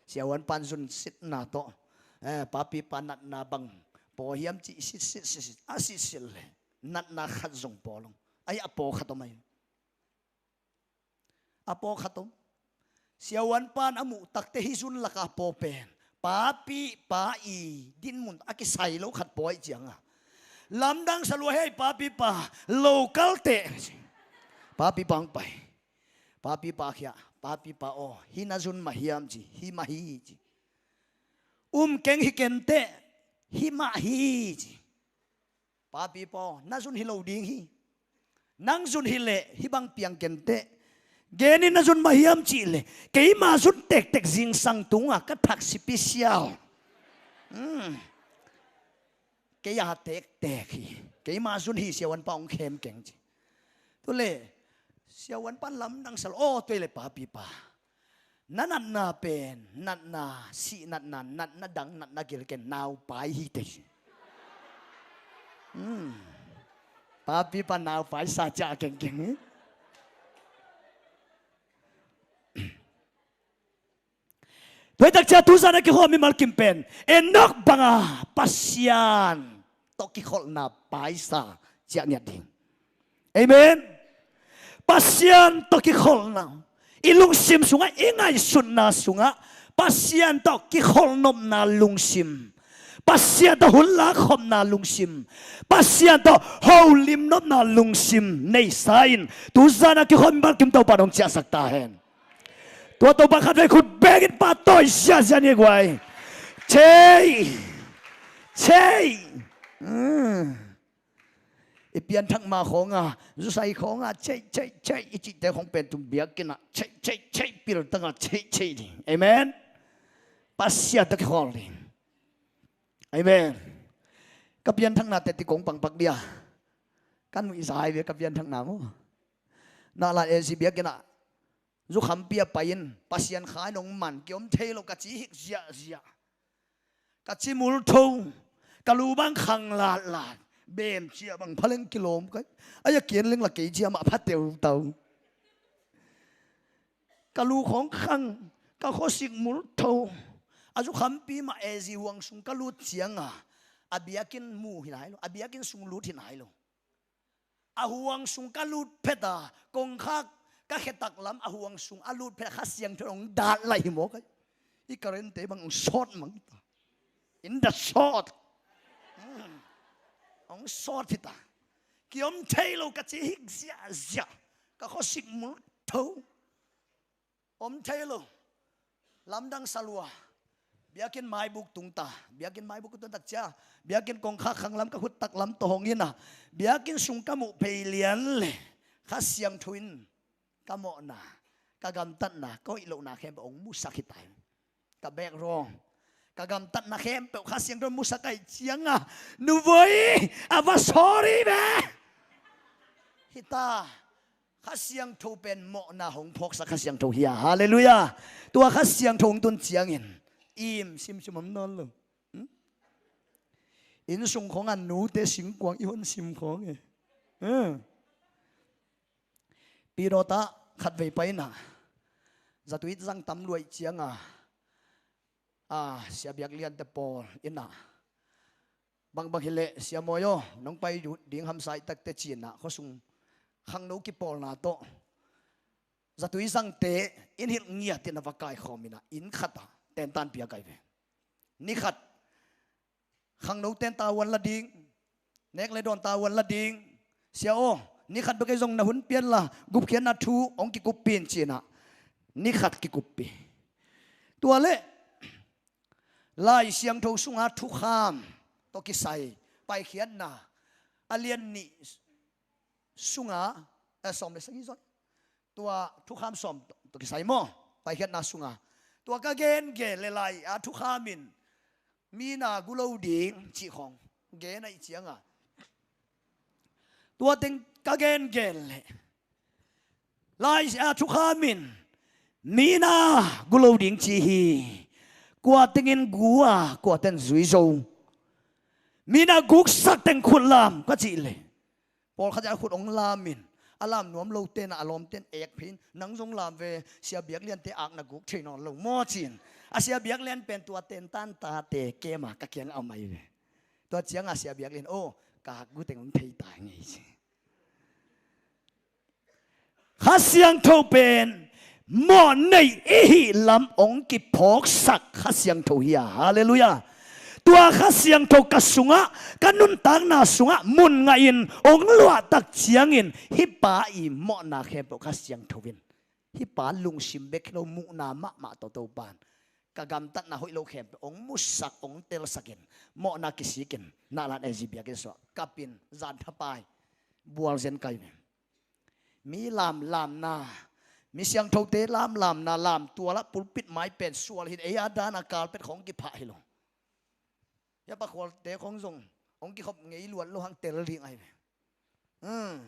Siavuanpan zun sitna tawh, eh, papipa natna bang paw hiam cih sitsit sitsit a sitsit le natna khat zong paw lo. Ai a paw khat om ai. A paw khat om. Siavuanpan a muh takte hih zun laka paw pen papipa i dinmun a kisai lo khat paw aih cianga lamdang salua hei papipa local teh. Papipa hong pai. Papipa khiah, papipa aw, hih na zun mah hiam ci, hih mah hi ci. Um keng hi kenteh, hih mah hi ci. Papipa aw, na zun hi lo ding hi. Nang zun hi leh hih bang piang kenteh. Genin na zun mah hiam cih leh keima zun tektek zingsang tunga ka thak sipisial. Hmm. Kei a tektek hi. Keima zun hi siavuanpa hong khem keng ci. Tua le siavuanpan lamdang sal aw, tua le papipa, na natna pen natna sih natna, natna dang natna gil ken naupai hi teh. Hmm. Papipa naupai sa ciah kengkeng hi. Tua hi tak ciang tuzan a kikholh mimal kim pen Enok banga Pasian tawh kikholhna paisa ciah ngiat ding. Amen. Pasian tawh kikholhna i lungsim sungah, i ngaihsutna sungah Pasian tawh kikholh nopna lungsim, Pasian tawh hun lak khopna lungsim, Pasian tawh holim nopna lungsim neisa in tuzan a kikholh mimal kim Topa nong ciahsak ta hen. Tua Topa khatvei khut bekin pahtawi ziahziah ni guai. Cei. Cei. Hmm. I pianthak ma khawnga, zusai khawnga, cei, cei, cei, i cihte khawng pen tum biakinn ah cei, cei, cei, piltanga cei, cei ding. Amen. Pasian tawh kikholh ding. Amen. Ka pianthakna teti kong pangpak dia. Kan nuihzai ve ka pianthakna maw. Nahlan A C biakinn ah zukhampi a pai in Pasian kha in hong man, kiom thei lo ka ci hik ziahziah. Ka ci multho, ka lu bang khang latlat, bem ciah bang phaleng kilawm kai. Ai a kian leng la kei ciah mah pha teutau. Ka lu khawng khang, ka khuasik multho. A zukhampi mah A C huang sung ka lut cianga a biakinn mu hi nai lo, a biakinn sung lut hi nai lo. A huang sung ka lut pheta, kongkhak ka khetak lam a huang sung a lut pheta Kha Siangtho hong dat lai hi maw kai. I current te bang hong sawt mang ta. In the short. Hmm. Hong sawt hi ta. Kiom thei lo ka ci hik ziahziah. Ka khuasik multho. Om thei lo. Lamdang salua. Biakinn maibuk tungta. Biakinn maibuk tungta ciah. Biakinn kongkhak khanglam ka khut taklam tawh hong ina. Biakinn sung ka muh phei lian le Kha Siangtho in ka mawhna, ka gamtatna, ka hoih lohna khempeuh hong musak hi tai. Ka background, ka gamtatna khempeuh Kha Siangtho musak aih cianga, nuvoi, a va sorry ve. Hita. Kha Siangtho pen mawhna hong phawksak Kha Siangtho hi a. Halleluiah. Tua Kha Siangtho hong tun ciangin im simsim om nawn lo. Hmm? Inn sung khawng a nute singkuang i hon sim khawng e. Hmm. Pidawtah khatvei pai ina zatui zang tam luaih cianga a, sia biak liante pawl ina, bangbang hileh sia mawi aw, nong pai ding hamsa i takte cinah khuasung khangno kipawlna tawh zatui zangte in hilh ngiat in a va kaikhawm in ah inn khat ah tentan pia kai ve. Ni khat khangno ten tavuan la ding, nek le dawn tavuan la ding. Sia aw, ni khat bek ei zong na hun pian la, gupkhiatna thu hong kikuppih in ci-in ah ni khat kikuppih. Tua leh Lai Siangtho sunga thukham tawh kisai Paikhiatna a lian nih sunga, eh, sawm le sagih zon. Tua thukham sawm tawh kisai maw, Paikhiatna sunga. Tua ka gengen le lai a thukham in mi na gu lo ding cih khawng gen ahih cianga, tua teng ka gengen leh lai a thukham in mi na gu lo ding ci hi. Kua tengin gu a, kua ten zui zo. Mi na guksak teng khut lam ka cih leh pawlkhat a khut hong lam in, a lam nuam lo ten ah a lawm ten ek phin, nang zong lam ve, Sia Biak Lian te ak na guk thei nawn lo maw ci-in. A Sia Biak Lian pen tua tentan tate kem a ka kiang a om ahi ve. Tua cianga Sia Biak Lian, aw, ka ak gu teng hong thei ta ngei ci. Kha Siangtho pen mawh neih i hih lam hong kiphawksak Kha Siangtho hi a, halleluiah. Tua Kha Siangtho ka sungah, ka nuntakna sungah mun ngahin hong luahtak ciangin hih pa i mawhna khempeuh Kha Siangtho in, hih pa lungsim bek hi lo, muhna mahmah tawh Topan ka gamtatna hoih lo khempeuh hong musak, hong telsakin, mawhna kisikin, Nahlan A Z biakinn sungah kapin, zan thapai bual zen kai ve. Mi lamlamna, mi siangthote lamlamna, lamtual ah pulpit mai pen sual hi in, ei a dan a carpet khawng kiphah hi lo. Hia pakhualte khawng zong hong kikhop ngei luat lo hang tel ding ahi ve. Hmm.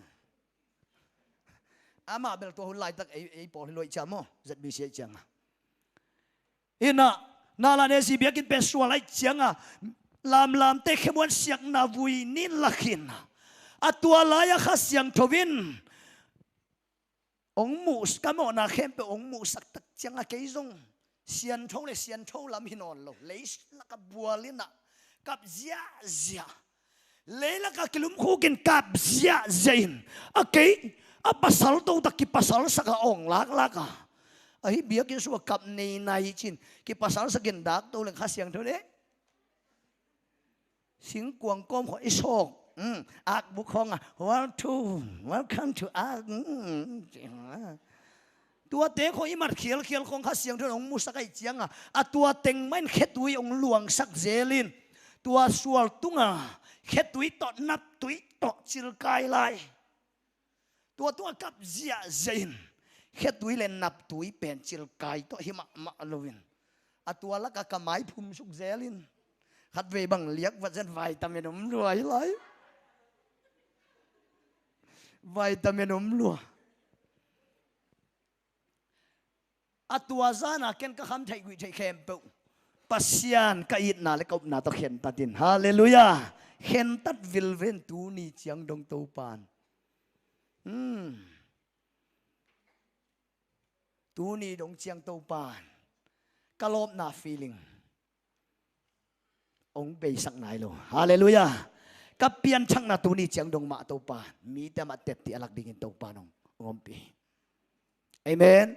Amah bel tua hun laitak ei, ei pawl hi lo ahih ciang maw, Z B C ahih cianga. Hi in ah, Nahlan A Z biakinn pen sual ahih cianga, lamlamte khemuan siakna vui nin lakhin, a tua lai-a Kha Siangtho in hong muh, ka mawhna khempeuh hong muhsak tak cianga kei zong siantho le siantho lam hi nawn lo. Leilak a bual in ah kap ziahziah. Leilak a kilumkhuk in kap ziahziah in, a kei a pasal totak kipasalsak a awng laklak a, ahi biakinn sungah kap neinai ci-in kipasalsak in dak to leng Kha Siangtho dek. Singkuang kawm khawng i sawk, um, akbuk khawng a, "Welcome, welcome to Ak," um, tuate khawng i mat khialkhial khawng Kha Siangtho in hong musak ahih cianga, a tua teng mah in khetui hong luangsak zel in, tua sual tunga khetui tawh, naptui tawh cilkai lai. Tua tungah kap ziahziah in, khetui le naptui pen cilkai tawh hi mahmah lo in, a tua lakah ka mai phumsuk zel in, khatvei bang liak vat zen, vitamin om lua hi lai. Vitamin om lua. A tua zana ken ka kham theih guih theih khempeuh Pasian ka itna le ka upna tawh khentat in. Halleluiah. Khentat vilvel in tuni ciang dong Topan. Hmm. Tuni dong ciang Topan ka lawpna feeling hong beisak nai lo. Halleluiah. Ka pianthakna tuni ciang dong mah Topan, mite mah tetti a lak dingin Topan hong, hong ompih. Amen.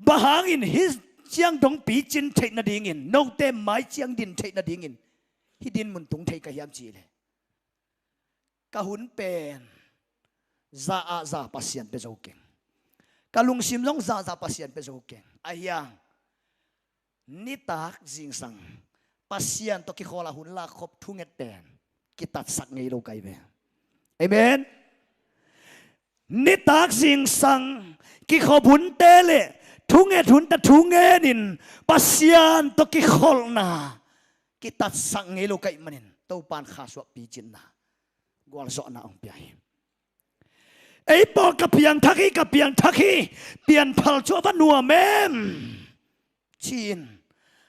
Bang hangin hih ciang dong picin theih nadingin, note mai ciang din theih nadingin hih din mun tung thei ka hiam cih leh, ka hun pen za ah za Pasian pia zo keng. Ka lungsim zong za ah za Pasian pia zo keng. Ahi hang nitak zingsang Pasian tawh kikhawl a hun lak khop thunget pen kitatsak ngei lo ka hi ve. Amen. Nitak zingsang kikhop hunte le thunget hunte thu ngenin Pasian tawh kikholhna kitatsak ngei lo ka hih manin Topan khasuah picinna, gualzawhna hong pia hi. Ei pawl ka piangthak hi, ka piangthak hi, pianphal cu a va nuam em, ci-in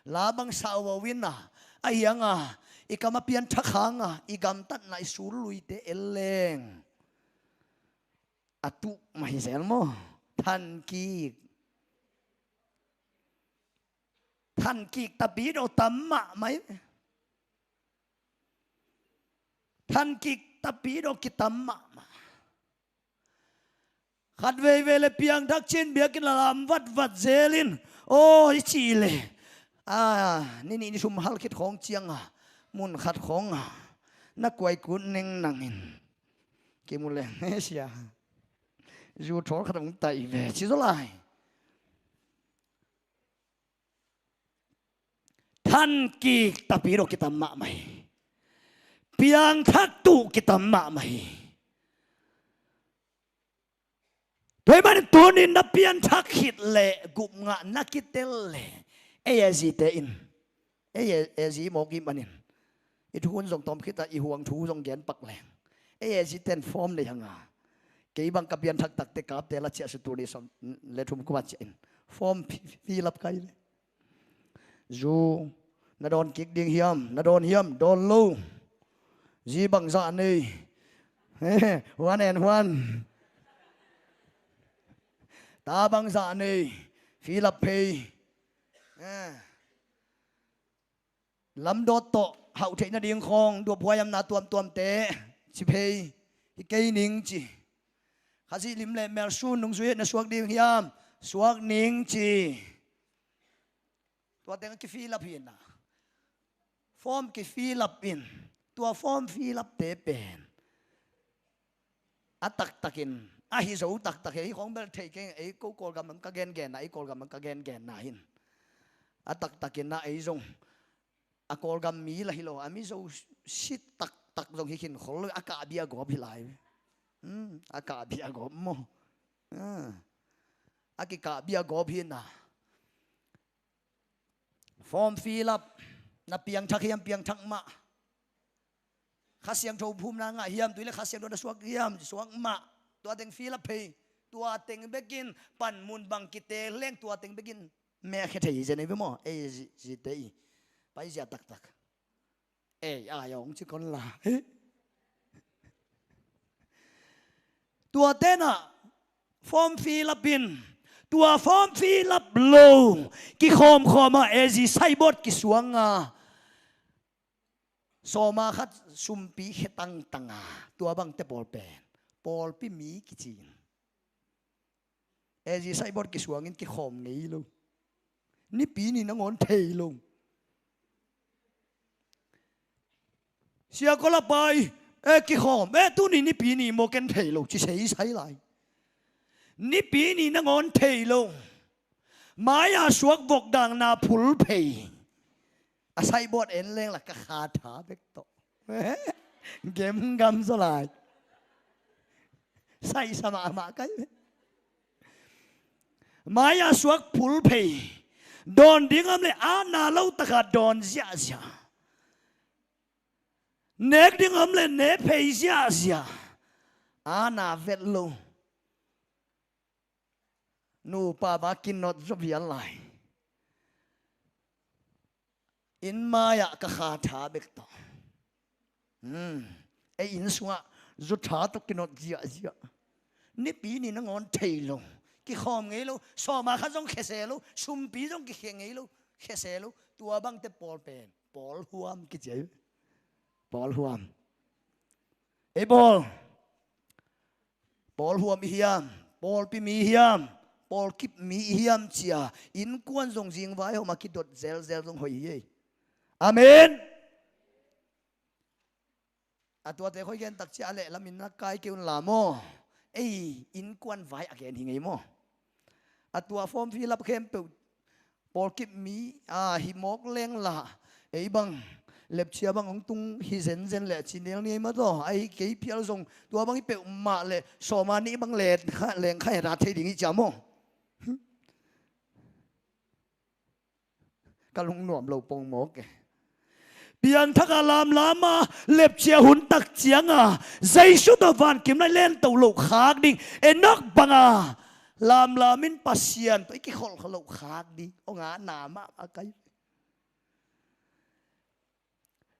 la bang sau vo in a, ahi hanga i kam a pianthak hanga i gamtatna i sulluite el leng a tuh mah hi zel maw? Thankik. Thankik tapi dong tam mahmah hi. Thankik tapi dong kitam mahmah. Khat veivei le piangthak cin biakinn la lam vatvat zelin, aw i cih le, a, ni nih ni thum hal khit khawng cianga mun khat khawnga na kuaikut neng nangin kimu leng, he sia, zu thawl khat hong taih ve ci zaw lai. Thankik tapidaw kitam mahmah hi. Piangthak tuh kitam mahmah hi. Tua ahih manin tunin na pianthak khit leh gupngah na kitel leh, ei a zite in, ei a zi mawk i manin i thukhun zong tawm khit a, i huang thu zong gen pak leng, ei a zite in form nei hanga, kei bang ka pianthak takte kapte la ciah sutul ni sawm le thum kuva ciah in form fill up kai le. Zu, na dawn kik ding hiam? Na dawn hiam? Dawn lo. Zi bangzah nei? One and one. Ta bangzah nei? Fill up phei. Lamdawt tawh hauh theih nading khawng duaphuai am na tuamtuamte ci phei. Hi kei ning ci. Khazih lim le melsun nungzui na suak ding hiam? Suak ning ci. Tua teng a ki fill up hi na. Form ki fill up in, tua form fill up te pen a taktakin, a hi zo taktak hi. Ei khawng bel thei keng, ei ko Kawlgam ang ka gengenna, ei Kawlgam ang ka gengenna hin a taktakin a ei zong a Kawlgam mi la hi lo, a Mizo si taktak zong hi khin khol lo, a kahbia gawp hi lai. A kahbia gawp maw? A kikahbia gawp hi na. Form fill up. Na piangthak hiam? Piangthak mah. Kha Siangtho phumna ngah hiam? Tui le Kha Siangtho na suak hiam? Suak mah. Tua teng fill up phei. Tua teng bekin panmun bang kite leng tua teng bekin mehkhia thei hi zen ei ve maw? Ei zite i paizia taktak. Ei ai a hong ci kon la. Tua tenah form fill up in, tua form fill up lo kikhawmkhawma A Z signboard kisuanga sawma khat sumpi khe tangtanga tua bangte pawl pen pawlpi mi kici in. A Z signboard kisuangin kikhawm ngei lo. Nipi ni nangawn thei lo. Sia Kawla pai, e kikhawm, e tuni nipi ni maw ken thei lo ci seisai lai. Nipi ni nangawn thei lo. Mai-a suak vok dangna phul phei. A signboard en leng la ka kha tha bek tawh. Gemgam zaw lai. Saisa mahmah kai. Mai-a suak phul phei. Dawn ding om le ana lo taka dawn ziahziah. Nek ding om le ne phei ziahziah. Ana vet lo. Nupa va kinot zaw vial lai. Inn mai-ah ka kha tha bek tawh. Ei inn sungah zu tha tawh kinot ziahziah. Nipi ni nangawn thei lo. Kikhawm ngei lo. Sawma khat zong khese lo. Sumpi zong kikhe ngei lo. Khese lo. Tua bangte pawl pen pawl huam kici hi. Pawl huam. Ei pawl. Pawl huam i hiam? Pawlpi mi i hiam? Pawlkip mi i hiam cia innkuan zong zingvai homa kidot zelzel zong hoih hi ei. Amen. A tuate khoi gen takcia a lehlamin na kai kei un la maw? Ei innkuan vai a gen hi ngei maw? A tua form fill up khempeuh pawlkip mi a hi mawk leng la, ei bang lepcia bang hong tung hi zenzen leh ci nel ni ei mataw. Ahi kei phial zong tua bang hi peuhmah leh sawma nih bang leng kha heta thei ding hi cia maw? Ka lungnuam lo pong mawk e. Piangthak a lamlam a lepcia hun tak cianga Jesu tawh vankim lai lento loh khak ding Enok banga lamlam in Pasian tawh i kikholh loh khak ding hong a na mah a kai.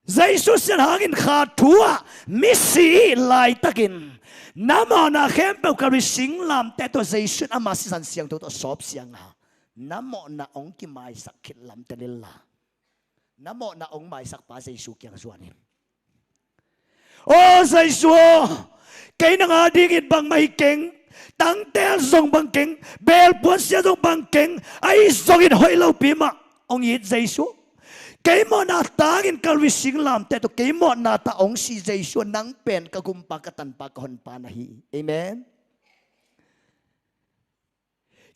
Jesu sian hangin khat thu ah misi laitakin na mawhna khempeuh Kalvari singlamteh tawh Jesu in ama sisan siangtho tawh sawp sianga na mawhna hong kimaisak khit lamte lel la. Na mawhna hong maisakpa Jesu kiang zuan in. Aw Jesu aw, kei nang a dingin bangmah hi keng. Tangtel zong bang keng, belpuan sia zong bang keng, ahi zongin hoih lopi mah hong it Jesu. Kei mawhna tangin Kalvari singlamteh tawh kei mawhna tawh hong si Jesu, nang pen ka gumpa, ka tanpa, ka honpa na hi. Amen.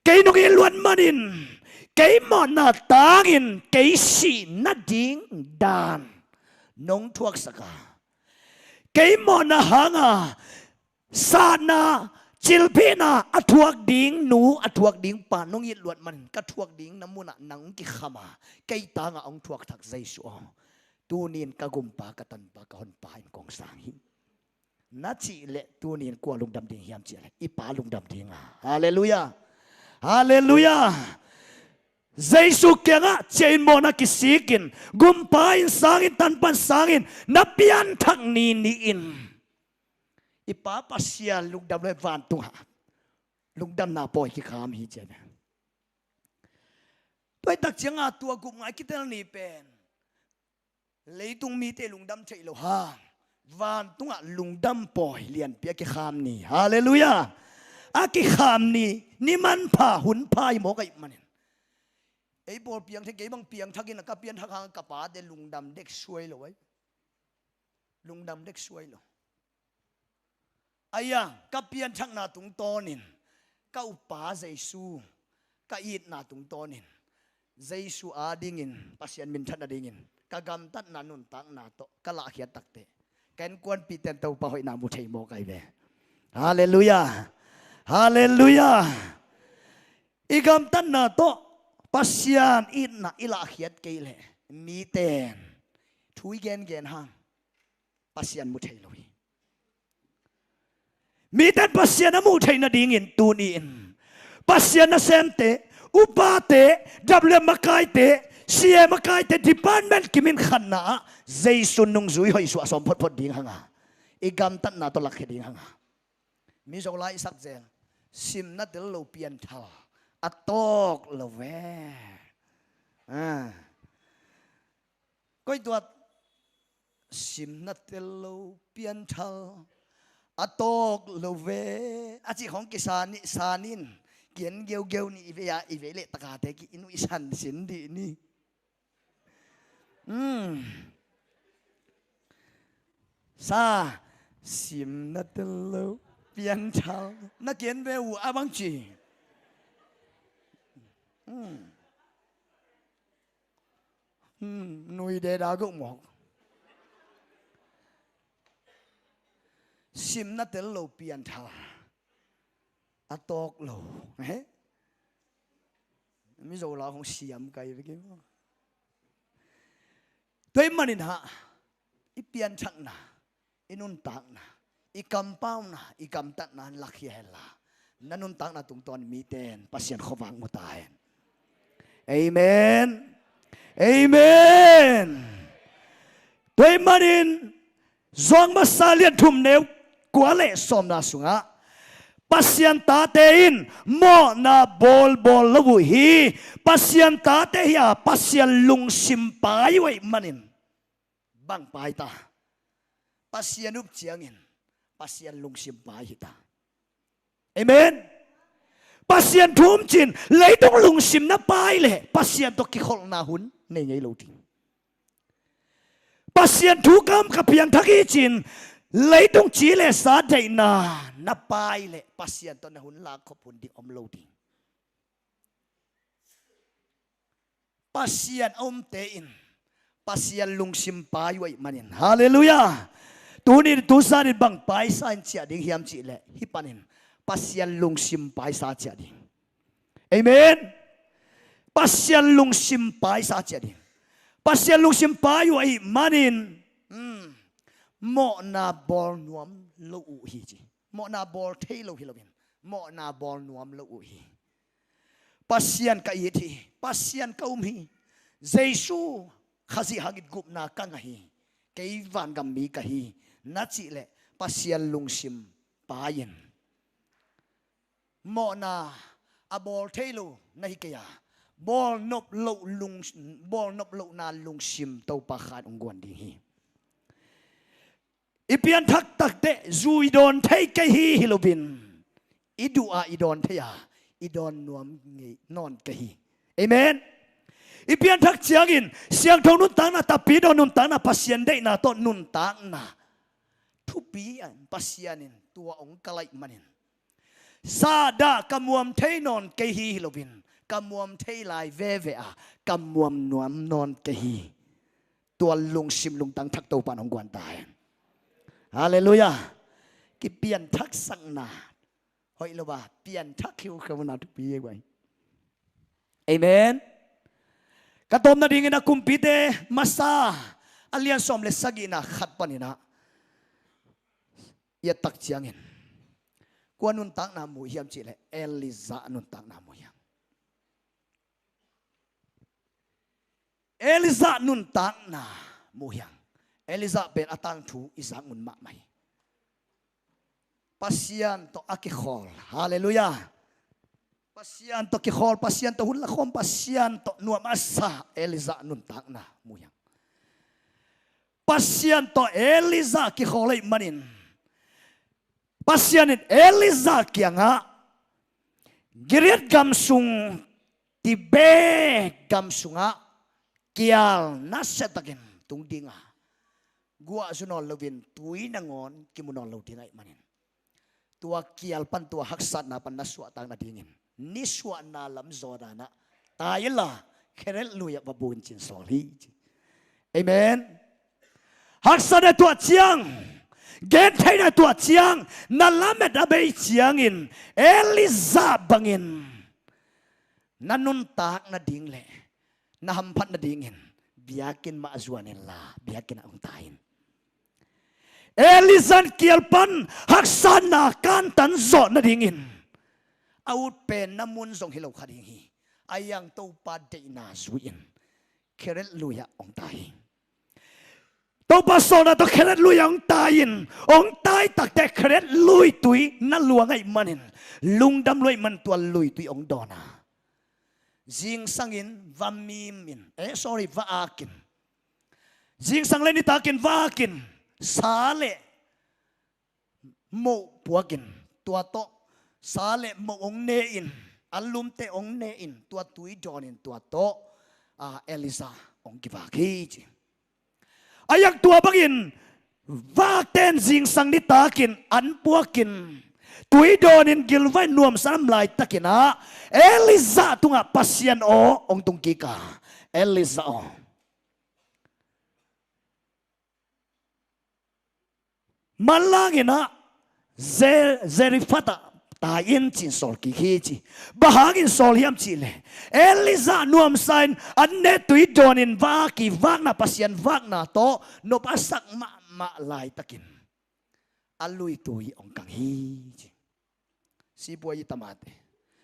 Kei nong it luat manin kei mawhna tangin kei sih nading dan nong thuaksak a, kei mawhna hanga satna, cilphihna a thuak ding nu, a thuak ding pa nong it luat manin ka thuak ding na munah nang kikham a, kei tangah hong thuak thak Jesu aw, tunin ka gumpa, ka tanpa, ka honpa in kong sang hi. Na cih leh tunin kua lungdam ding hiam cih leh i Pa lungdam ding a. Halleluiah. Halleluiah. Jesu kiangah ciah in, mawhna kisikin, gumpa in sang in, tanpa in sang in, na pianthak ni ni-in i Pa Pasian lungdam lo, vantungah lungdamna pawi kikham hi ci a. Tua hi tak cianga tua gup ngai kitel ni pen leitung mite lungdam theih loh hang vantungah lungdam pawi lianpi a kikham ni. Halleluiah. A kikham ni, ni manpha, hunpha hi mawk ahih manin. Ei pawl piangthak, kei bang piangthak in a, ka pianthak hang ka pate lungdam dek suai lo ai. Lungdam dek suai lo. Aia, ka pianthakna tungtawnin ka upa Jesu ka itna tungtawnin Jesu adingin, Pasian minthat nadingin ka gamtatna nuntakna tawh ka lahkhiat takteh ka innkuanpihte in Topa hoihna mu thei mawk ai ve. Halleluiah. Halleluiah. I gamtatna tawh Pasian itna i lahkhiat kei leh mite in thu i gengen hang Pasian mu thei lo hi. Mite in Pasian a muh theih nadingin tuni-in Pasian nasemte, upate, W M makaite, C A makaite, department kimin khatna ah Jesu nungzui hoih suah sawm photphot ding hanga, i gamtatna tawh lakkhia ding hanga. Mizo lai i sak zel, simna tel lo pianthal a tawk lo ve. Ah. Koi tuat, simna tel lo pianthal a tawk lo ve a cih khong kisa ni, sa nin, kian geugeu ni i vei a, i vei leh takate ki i nuihsan sin dih ni. Hmm. Sa, simna tel lo pianthal na kian ve uh a bang ci. Hmm. Hmm, nui deda goh mawk. Simna tel lo pianthal a tawk lo. Eh? Mizo lau hong siam kai ve kei maw. Tua ahih manin hah, i pianthakna, i nuntakna, i kampauna, i gamtatna in lakkhia henla, na nuntakna tungtawn mite in Pasian khuavak mu ta hen. Amen. Amen. Tua ahih manin Johan masa lian thum neu kua le sawmna sungah Pasian tate in mawhna bawlbawl lo uh hi. Pasian tate hi a, Pasian lungsim pai uh ahih manin bang pai ta? Pasian up ciangin Pasian lungsim pai hi ta. Amen. Pasian thu um cin leitung lungsim na pai leh Pasian tawh kikholhna hun nei ngei lo ding. Pasian thu ka um, ka pianthak hi cin leitung ci le sa deihna na pai leh Pasian tawh na hun lakkhop hun ding om lo ding. Pasian a umte in Pasian lungsim pai uh ahih manin, halleluiah. Tuni in tusa in bang paisa in ciah ding hiam cih leh hih panin Pasian lungsim paisa ciah ding. Amen. Pasian lungsim paisa ciah ding. Pasian lungsim pai uh ahih manin, hmm, mawhna bawl nuam lo uh hi ci. Mawhna bawl thei lo hi loin mawhna bawl nuam lo uh hi. Pasian ka it hi, Pasian ka um hi, Jesu Khazih hangin gupna ka ngah hi, kei vangam mi ka hi, na cih leh Pasian lungsim pai in mawhna a bawl thei lo na hi kei a, bawl nop loh lung, bawl nop lohna lungsim Topa khan hong guan ding hi. I pianthak takteh zui dawn thei kei hi, hi loin i duh a i dawn thei a, i dawn nuam ngei nawn kei hi. Amen. I pianthak ciangin siangtho nuntakna, tapidaw nuntakna, Pasian deihna tawh nuntakna thupi a, Pasian in tua hong kalh ahih manin, sahdah ka muam thei nawn kei hi hi loin, ka muam thei lai veve a, ka muam nuam nawn kei hi. Tua lungsim lungtang thak Topan hong guan ta hen. Halleluiah. Kipianthaksakna hoih lo a, pianthak khiukheu na thupi hi guai. Amen. Ka tawpna dingin a Kumpite masa a lian sawm le sagihna khat panin ah i et tak ciangin, kua nuntakna mu hiam cih leh Elijah nuntakna mu hiam. Elijah nuntakna mu hiam. Elijah pen a tangthu i zak mun mahmah hi. Pasian tawh a kikhawl. Halleluiah. Pasian tawh kikhawl, Pasian tawh hun lakhawm, Pasian tawh nuam a sa Elijah nuntakna mu hiam. Pasian tawh Elijah kikhawl ahih manin, Pasian in Elijah kiangah Gilead gam sung, Tibet gam sungah kial nasiatakin tung ding a, guah zu nawn loin tui nangawn kimu nawn lo ding ahih manin, tua kial pan tua haksatna pan na suahtak nadingin nisuahna lam Jordan ah tai inla, Kereth lui ah va bu in, ci-in sawl hi, ci. Amen. Haksatna tuah ciang, gentheihna tuah ciang, na lamet a bei ciangin Elijah bangin na nuntak nading le na hamphat nadingin biakinn mah zuan inla, biakinn ah hong tai in. Elijah in kial pan haksatna kantan zawh nadingin a ut pen na mun zong hi lo kha ding hi. Ahi hang Topa deihna zui-in Kereth lui ah hong tai hi. Topa sawlna tawh Kereth lui ah hong tai in, hong tai takteh Kereth lui tui na luang ahih manin, lungdam luai man tua lui tui hong dawn a, zingsang in va mim in, eh, sorry, va ak in, zingsang le nitak in va ak in, sa le moh puak in, tua tawh sa le moh hong ne in, an lumte hong ne in, tua tui dawn in, tua tawh, ah, Elijah hong kivak hi, ci. Ahi hang tua bangin vakte in zingsang nitak in an puak in, tui dawn in gilvai nuamsa lam laitakin ah Elijah tungah Pasian aw hong tung kik a, Elijah aw, manlang in ah Ze-, Zarephath ah tai in, ci-in sawl kik hi, ci. Bang hangin sawl hiam cih leh, Elijah nuamsa in an ne tui dawn in va kivakna, Pasian vakna tawh nop a sak mahmah laitakin a lui tui hong kang hi, ci. Sipuai i tamate,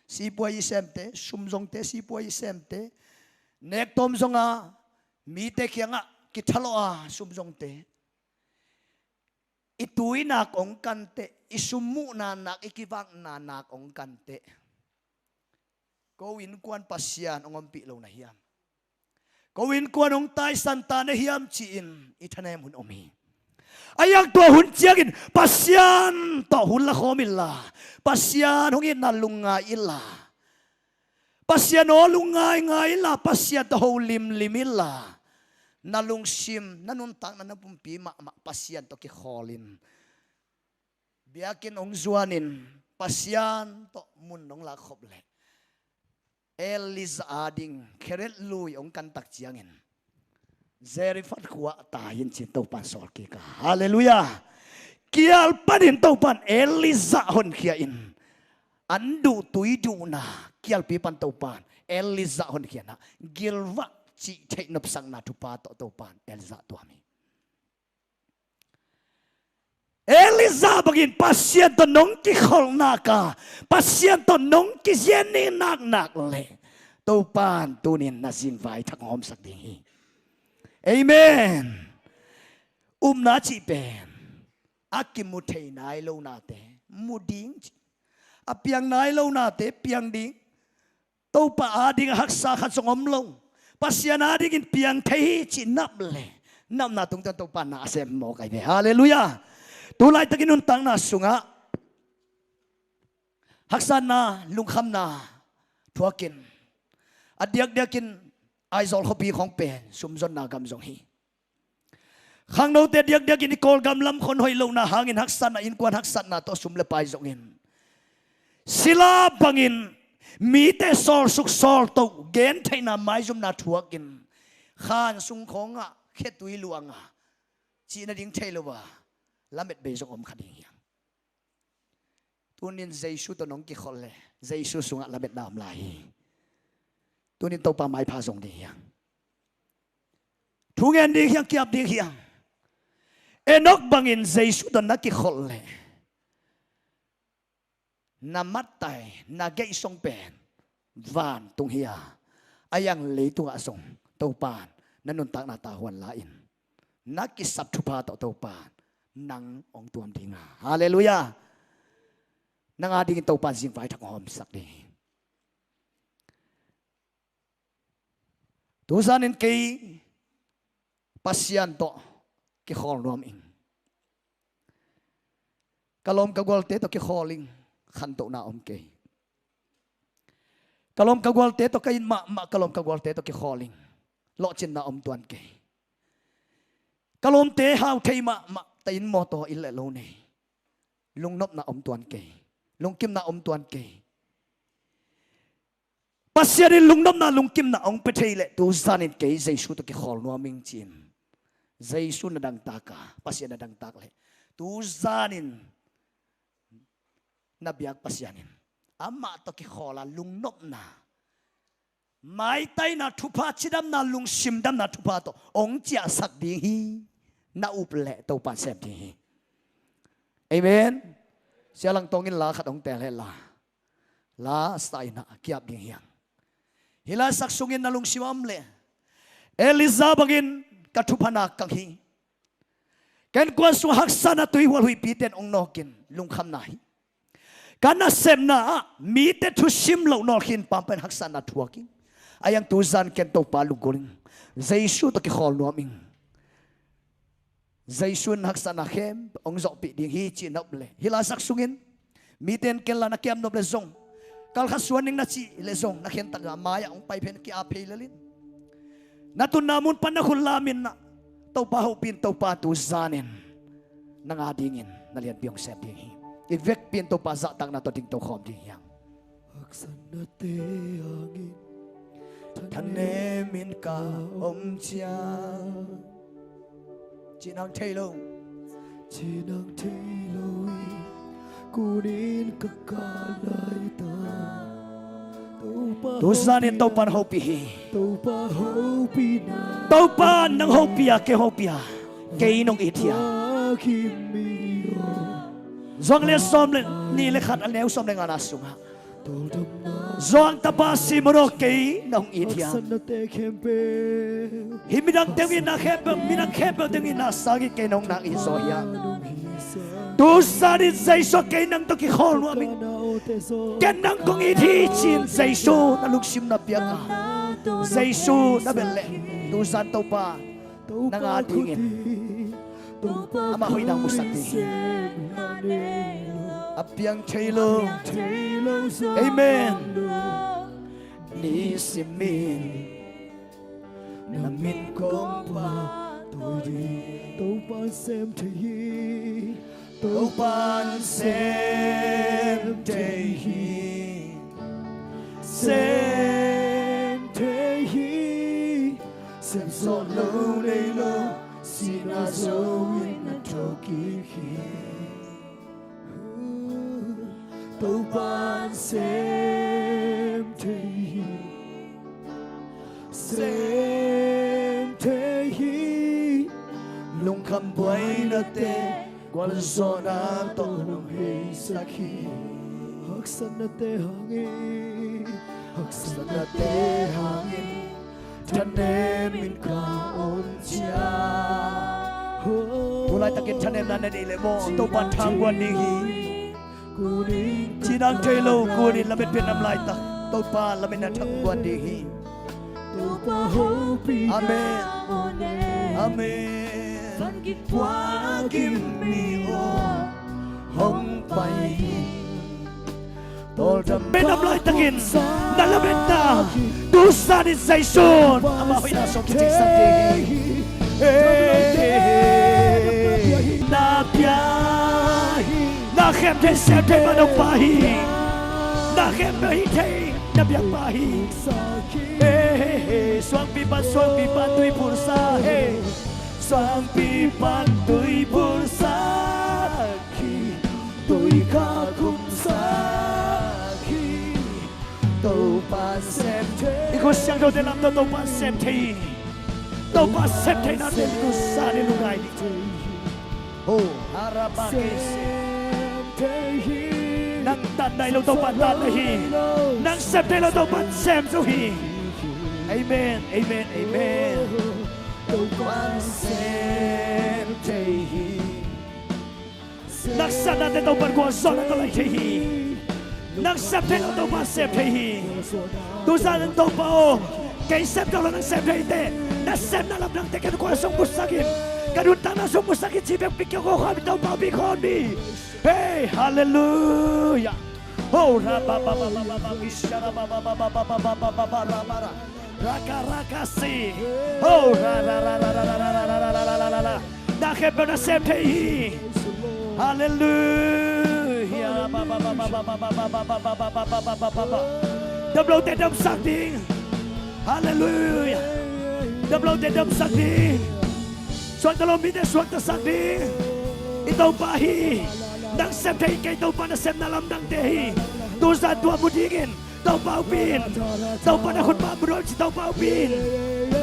sipuai i semte, sumzongte, sipuai i semte, nek tawm zong a, mite kiangah kithalawh a sumzongte, i tuinak hong kan teh, i sum muhna nak, i kivakna nak hong kan teh, ko innkuan Pasian hong ompih lo na hiam? Ko innkuan hong taisan ta na hiam, ci-in i thanem hun om hi. Ahi hang tua hun ciangin Pasian tawh hun lakhawm inla, Pasian hong itna lungngai inla, Pasian aw lungngai ngai inla, Pasian tawh ho limlim inla, na lungsim, na nuntakna, na pumpi mahmah Pasian tawh kikhawl in, biakinn hong zuan in, Pasian tawh mun hong lakkhop leh, Elijah ading Kereth lui hong kan tak ciangin Zarephath khua ah tai in, ci-in Topan sawl kik a. Halleluiah. Kial panin Topan Elijah honkhia in, an duh tui duhna kialpi pan Topan Elijah honkhia in ah, Gilgal cih theih nopsakna thupha tawh Topan Elijah tuam hi. Elijah bangin Pasian tawh nong kikholh nak a, Pasian tawh nong kizian ning nak nak leh, Topan tunin na zingvai thak hong hawmsak ding hi. Amen. Upna cih pen a kimu thei nai lonate mu ding, a piang nai lonate piang ding. Topa ading a haksa khat zong om lo. Pasian adingin piang thei hi cih nap leh, napna tungtawn Topa na a sem mawk ahi ve. Halleluiah. Tu laitakin nuntakna sungah Haksatna, lungkhamna thuakin, a diakdiakin Aizawl khuapi khawng pen sumzonna gam zong hi. Khangnote diakdiakin i Kawlgam lam khon hoih lohna hangin haksatna, innkuan haksatna tawh sum le pai zongin, sila bangin mite sawlsuk sawlto, gentheihna, maizumna thuakin khan sung khawngah khetui luanga cih nading thei lo a lamet bei zong om kha ding hi hang. Tunin Jesu tawh nong kikholh le Jesu sungah lametna om lai hi. Tunin Topa maipha zong ding hi hang. Thu ngen ding hi hang, ki-ap ding hi hang. Enok bangin Jesu tawh na kikholh le na mattai, na geisong pen vantung hi a, a yang leitungah zong Topan na nuntakna tahuan la-in, na kisap thupha tawh Topan nang hong tuam ding a. Halleluiah. Nang a dingin Topan zingvai thak hong hawmsak ding hi. Tuzanin kei Pasian tawh kikhawl nuam ing. Ka lawm ka gualte tawh kikhawl ing. Khantohna om kei. Ka lawm ka gualte tawh, ka it mahmah ka lawm ka gualte tawh kikhawl ing. Lawhcinna om tuan kei. Ka lawmte hau thei mahmah, ta in mawtaw in le lo nei. Lungnopna om tuan kei. Lungkimna om tuan kei. Pasian in lungnopna, lungkimna hong pia thei leh tuzanin kei Jesu tawh kikhawl nuam ing ci-in Jesu na dangtak a, Pasian na dangtak leh tuzanin na biak Pasian in amah tawh kikhawl a, lungnopna, maitaina, thupha cidamna, lungsim damna thupha tawh hong ciahsak ding hi. Na up leh Topan sem ding hi. Amen. Sia Lang Tawng in la khat hong teel hen la, la sa-in ah ki-ap ding hi hang. Hih laisak sungin na lungsim a om leh, Elijah bangin ka thupha nak kang hi. Ka innkuan sungah haksatna tuihual huihpite in hong nawkin lungkham na hi. Ka nasepna ah mite thusim loh nawlkhin pampan haksatna thuak ing. A yang tuzan ken Topa lunggulh ing. Jesu tawh kikhawl nuam ing. Jesu in haksatna khempeuh hong zawhpih ding hi cih na up leh, hih laisak sungin mite in ken la na ki-ap nop leh zong, kalkhat suan ning na cih leh zong, na khentat a mai-ah hong pai pen ki-ap phei lel in. Na tunna mun pan na khut lamin ah Topa hopih in. Topa tuzanin nang a dingin na lianpi hong sem ding hi. I vekpi in Topa zahtakna tawh dingto khawm ding hi hang. Haksatnate hangin thanemin ka om ciang, cinang thei lo, cinang thei lo i kunin ka kah laita. Tuzanin Topan hopih hi. Topa hopihna, Topan nang hopih a, kei hopih a, kei nong it hi a. Johan lian sawm le nih le khat, a neu sawm le ngana sungah, Johan tapa Simon aw, kei nong it hi a. Hih midangte hong itna khempeuh, midang khempeuh te hong itna sangin kei nong nang it zaw hi a. Tuzanin Jesu, kei nang tawh kikhawl nuam ing. Ken nang kong it hi ci-in Jesu na lungsim na piak a, Jesu na belh leh, tuzan Topa nang a dingin amah hoih nang musak ding hi. A piang thei lo. Amen. Nisimin na min kong pahtawi ding. Topan sem thei hi. Topan sem thei hi. Sem thei hi. Sem zawh lo nei lo, sihna zo in na thawhkik hi. Topan sem thei hi. Sem thei hi. Lungkham buainate gualzawhna tawh nong heisak hi. Haksatnate hangin, haksatnate hangin thanemin ka om ciang. Tu laitakin thanemna na neih leh maw, Topa thangguan ding hi. Cinang thei lo, kunin lametpiak nam laitak Topa lametna thangguan ding hi. Amen. Amen. Hong pai hi. Minam laitakin na lametna tu zan in Zeisu in amah hoihna sung kicingsak ding hi. Na pia hi. Na khem thei sem thei mah nong pa hi. Na khem thei na biakpa hi. Suangpi pan, suangpi pan tui phursa hi. Suangpi pan tui phursa hi. Tui kha khumsa hi. Topa sem thei. I khut siangthote lam tawh Topa sem thei hi. Topa sem theina te tu zan in lungngai ding. Oh, harabakese. Nang tan nai lo Topa tan na hi. Nang sem thei lo Topa sem zo hi. Amen, amen, amen. Topa sem thei hi. Nang satnate Topa gualzawhna tawh lai thei hi. Nang sem thei lo Topa sem thei hi. Tu zan in Topa aw, kei sem thei lo nang sem thei teh, na semna lamdangte ka gual sung pusak in, ka nuntakna sung pusak in ci bekbek kiang khawm in Topa pi khawm ni. Hei, halleluia. Ho ra ba ba ba ba ba ba, ishara ba ba ba ba ba ba ba ba ba ba ra ba ra. Raka raka si. Ho ra ra ra ra ra ra ra ra ra ra ra ra. Na khempeuh na sem thei hi. Halleluia. Damlote damsak ding. Halleluia. Damlote damsak ding. Suakta lo mite suaktasak ding. I Topa hi. Nang sem thei kei Topa na semna lamdangte hi. Tu zan tua mu dingin Topa upin. Topa na khutma mu ding ci Topa upin.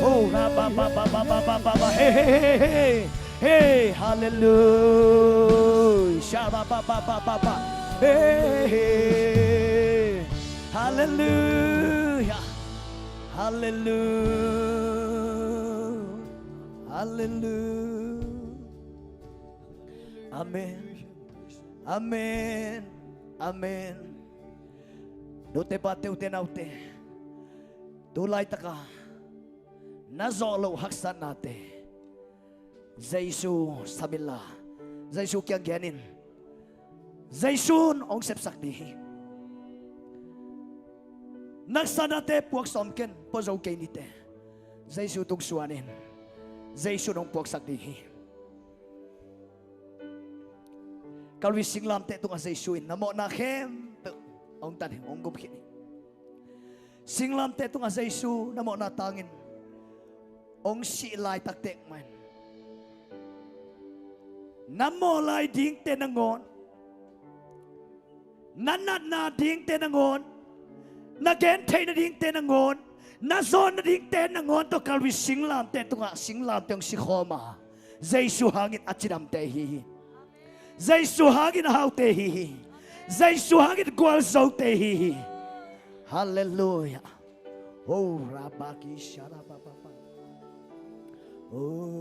Oh, ra ba ba ba ba ba ba ba ba. Hey, hey, hey, hey, hey. Hey, halleluia. Sha ba ba ba ba ba ba. Hey, hey. Halleluia. Halleluia. Halleluia. Amen. Amen. Amen. Nute pate ute naute, tu laitaka na zawh loh haksatnate Jesu sam inla, Jesu kiang gen in. Jesu in hong sepsak ding hi. Nang satnate puak sawm ken, pua zo kei nite Jesu tung suan in. Jesu in hong puaksak ding hi. Kalvari singlamteh tungah Jesu in na mawhna khempeuh hong tan hi, hong gum khin hi. Singlamteh tungah Jesu na mawhna tangin hong sih laitak tekmah in, na mawh lai dingte nangawn, na natna dingte nangawn, na gentheihna dingte nangawn, na zawnna dingte nangawn tawh Kalvari singlamteh tungah singlamteh hong sikhawm a, Jesu hangin a cidamte hi hi. Jesu hangin a haute hi hi. Jesu hangin gualzote hi hi. Halleluia. Oh, rabaki sharababa. Oh.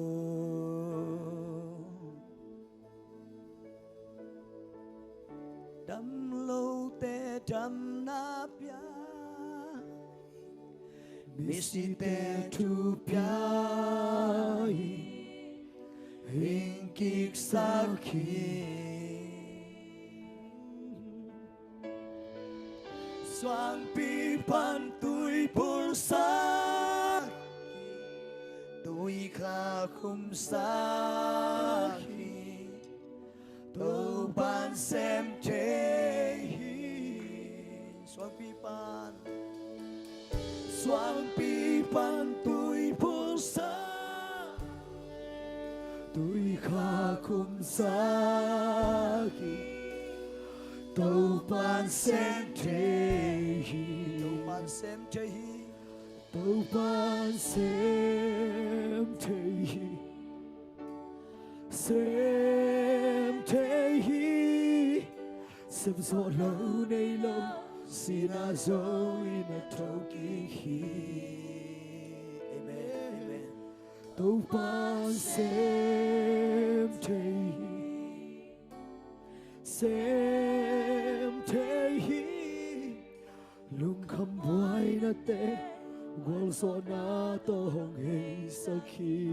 Damlote damna pia, misite thu pia hi, hing kiksak hi. Suangpi pan tui phursak hi, tui kha khumsak hi. Topan sem thei hi. Suangpi pan, suangpi pan tui phursak, tui kha khumsak hi. Topan sem thei hi. Topan sem thei hi. Topan sem thei hi. Sem thei hi. Sem zawh lo nei lo, sihna zong in a thokik hi. Amen. Amen. Topan sem thei hi. Sem thei hi. Lungkham buainate gualzawhna tawh hong heisak hi.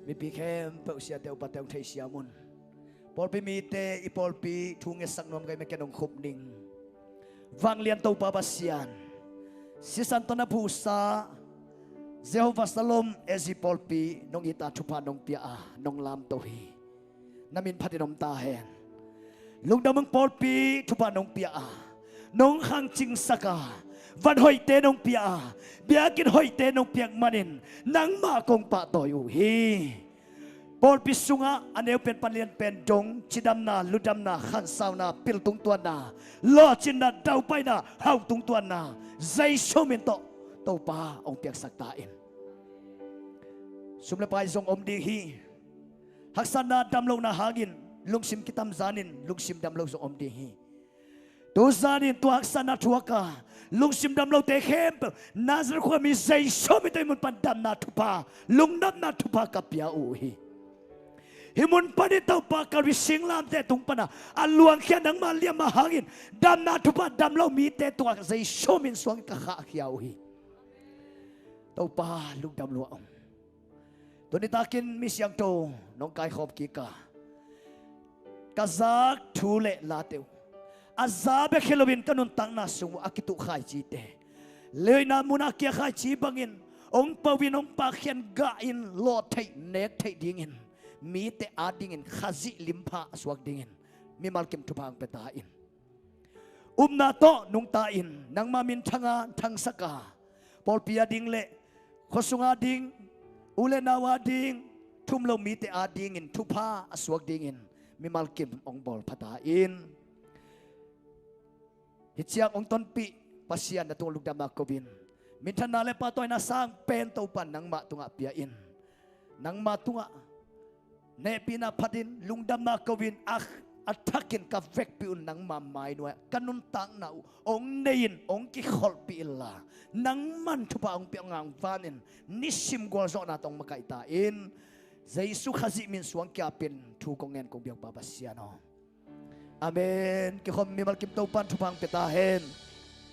Mipi khempeuh siate upate hong theisiam un. Pawlpi mite i pawlpi thu ngetsak nuam ka hih manin ken hong khup ning. Vanglian Topa Pasian, sisan tawh na phuhsa Jehovah Shalom S G pawlpi nong it a, thupha nong pia a, nong lamto hi. Na min phatin om ta hen. Lungdam ung, pawlpi thupha nong pia a, nong khangcingsak a, van hoihte nong pia a, biakinn hoihte nong piak manin nangmah kong pahtawi uh hi. Pawlpi sungah a neu pen pan lian pen dong, cidamna, ludamna, khansauna, pil tungtuanna, lawhcinna, daupaina, hau tungtuanna, Jesu min tawh Topa hong piaksak ta in. Sum le pai zong om ding hi. Haksatna, damlohna hangin lungsim kitam zanin lungsim damlo zong om ding hi. Tu zanin tua haksatna thuak a lungsim damlote khempeuh Nazareth khuami Jesu min tawh hih mun pan damna thupha, lungnopna thupha ka pia uh hi. Hih mun panin Topa, Kalvari singlamteh tung pana a luangkhia nangma liamma hangin damna thupha damlo mite tungah Jesu min suangin ka khahkhia uh hi. Topa, lungdam lua ung. Tuni takin mi siangtho nong kaikhawm kik a, ka zak thu le late uh a za bek hi loin ka nuntakna sung uh a kituh khaicite, leina muna kia khaici bangin hong po in, hong pakhian gah in, lawh theih nek theih dingin, mite adingin Khazih limpha a suak dingin mimal kim thupha hong pia ta in. Upna tawh nungta in, nangma min thang a, thangsak a, pawlpi ading le khuasung ading, u le nau ading, thu um lo mite adingin thupha a suak dingin mimal kim hong bawl pha ta in. Hih ciang hong tonpih Pasian, na tungah lungdamna ko in, minthanna le pahtawina sang pen Topa nangmah tungah pia in. Nangma tungah hehpihna phat in, lungdamna ko in, a, a thakin ka vekpi un nangma mai nuai-ah ka nuntakna uh hong nei in, hong kikholhpih inla, nangman thupha hong pia, hong ngangvan in, nisim gualzawhna tawh hong makaih ta in. Jesu Khazih min suang kiapin thu kong ngen kong biak Pa Pasian aw. Amen. Kikhawm, mimal kim Topan thupha hong pia ta hen.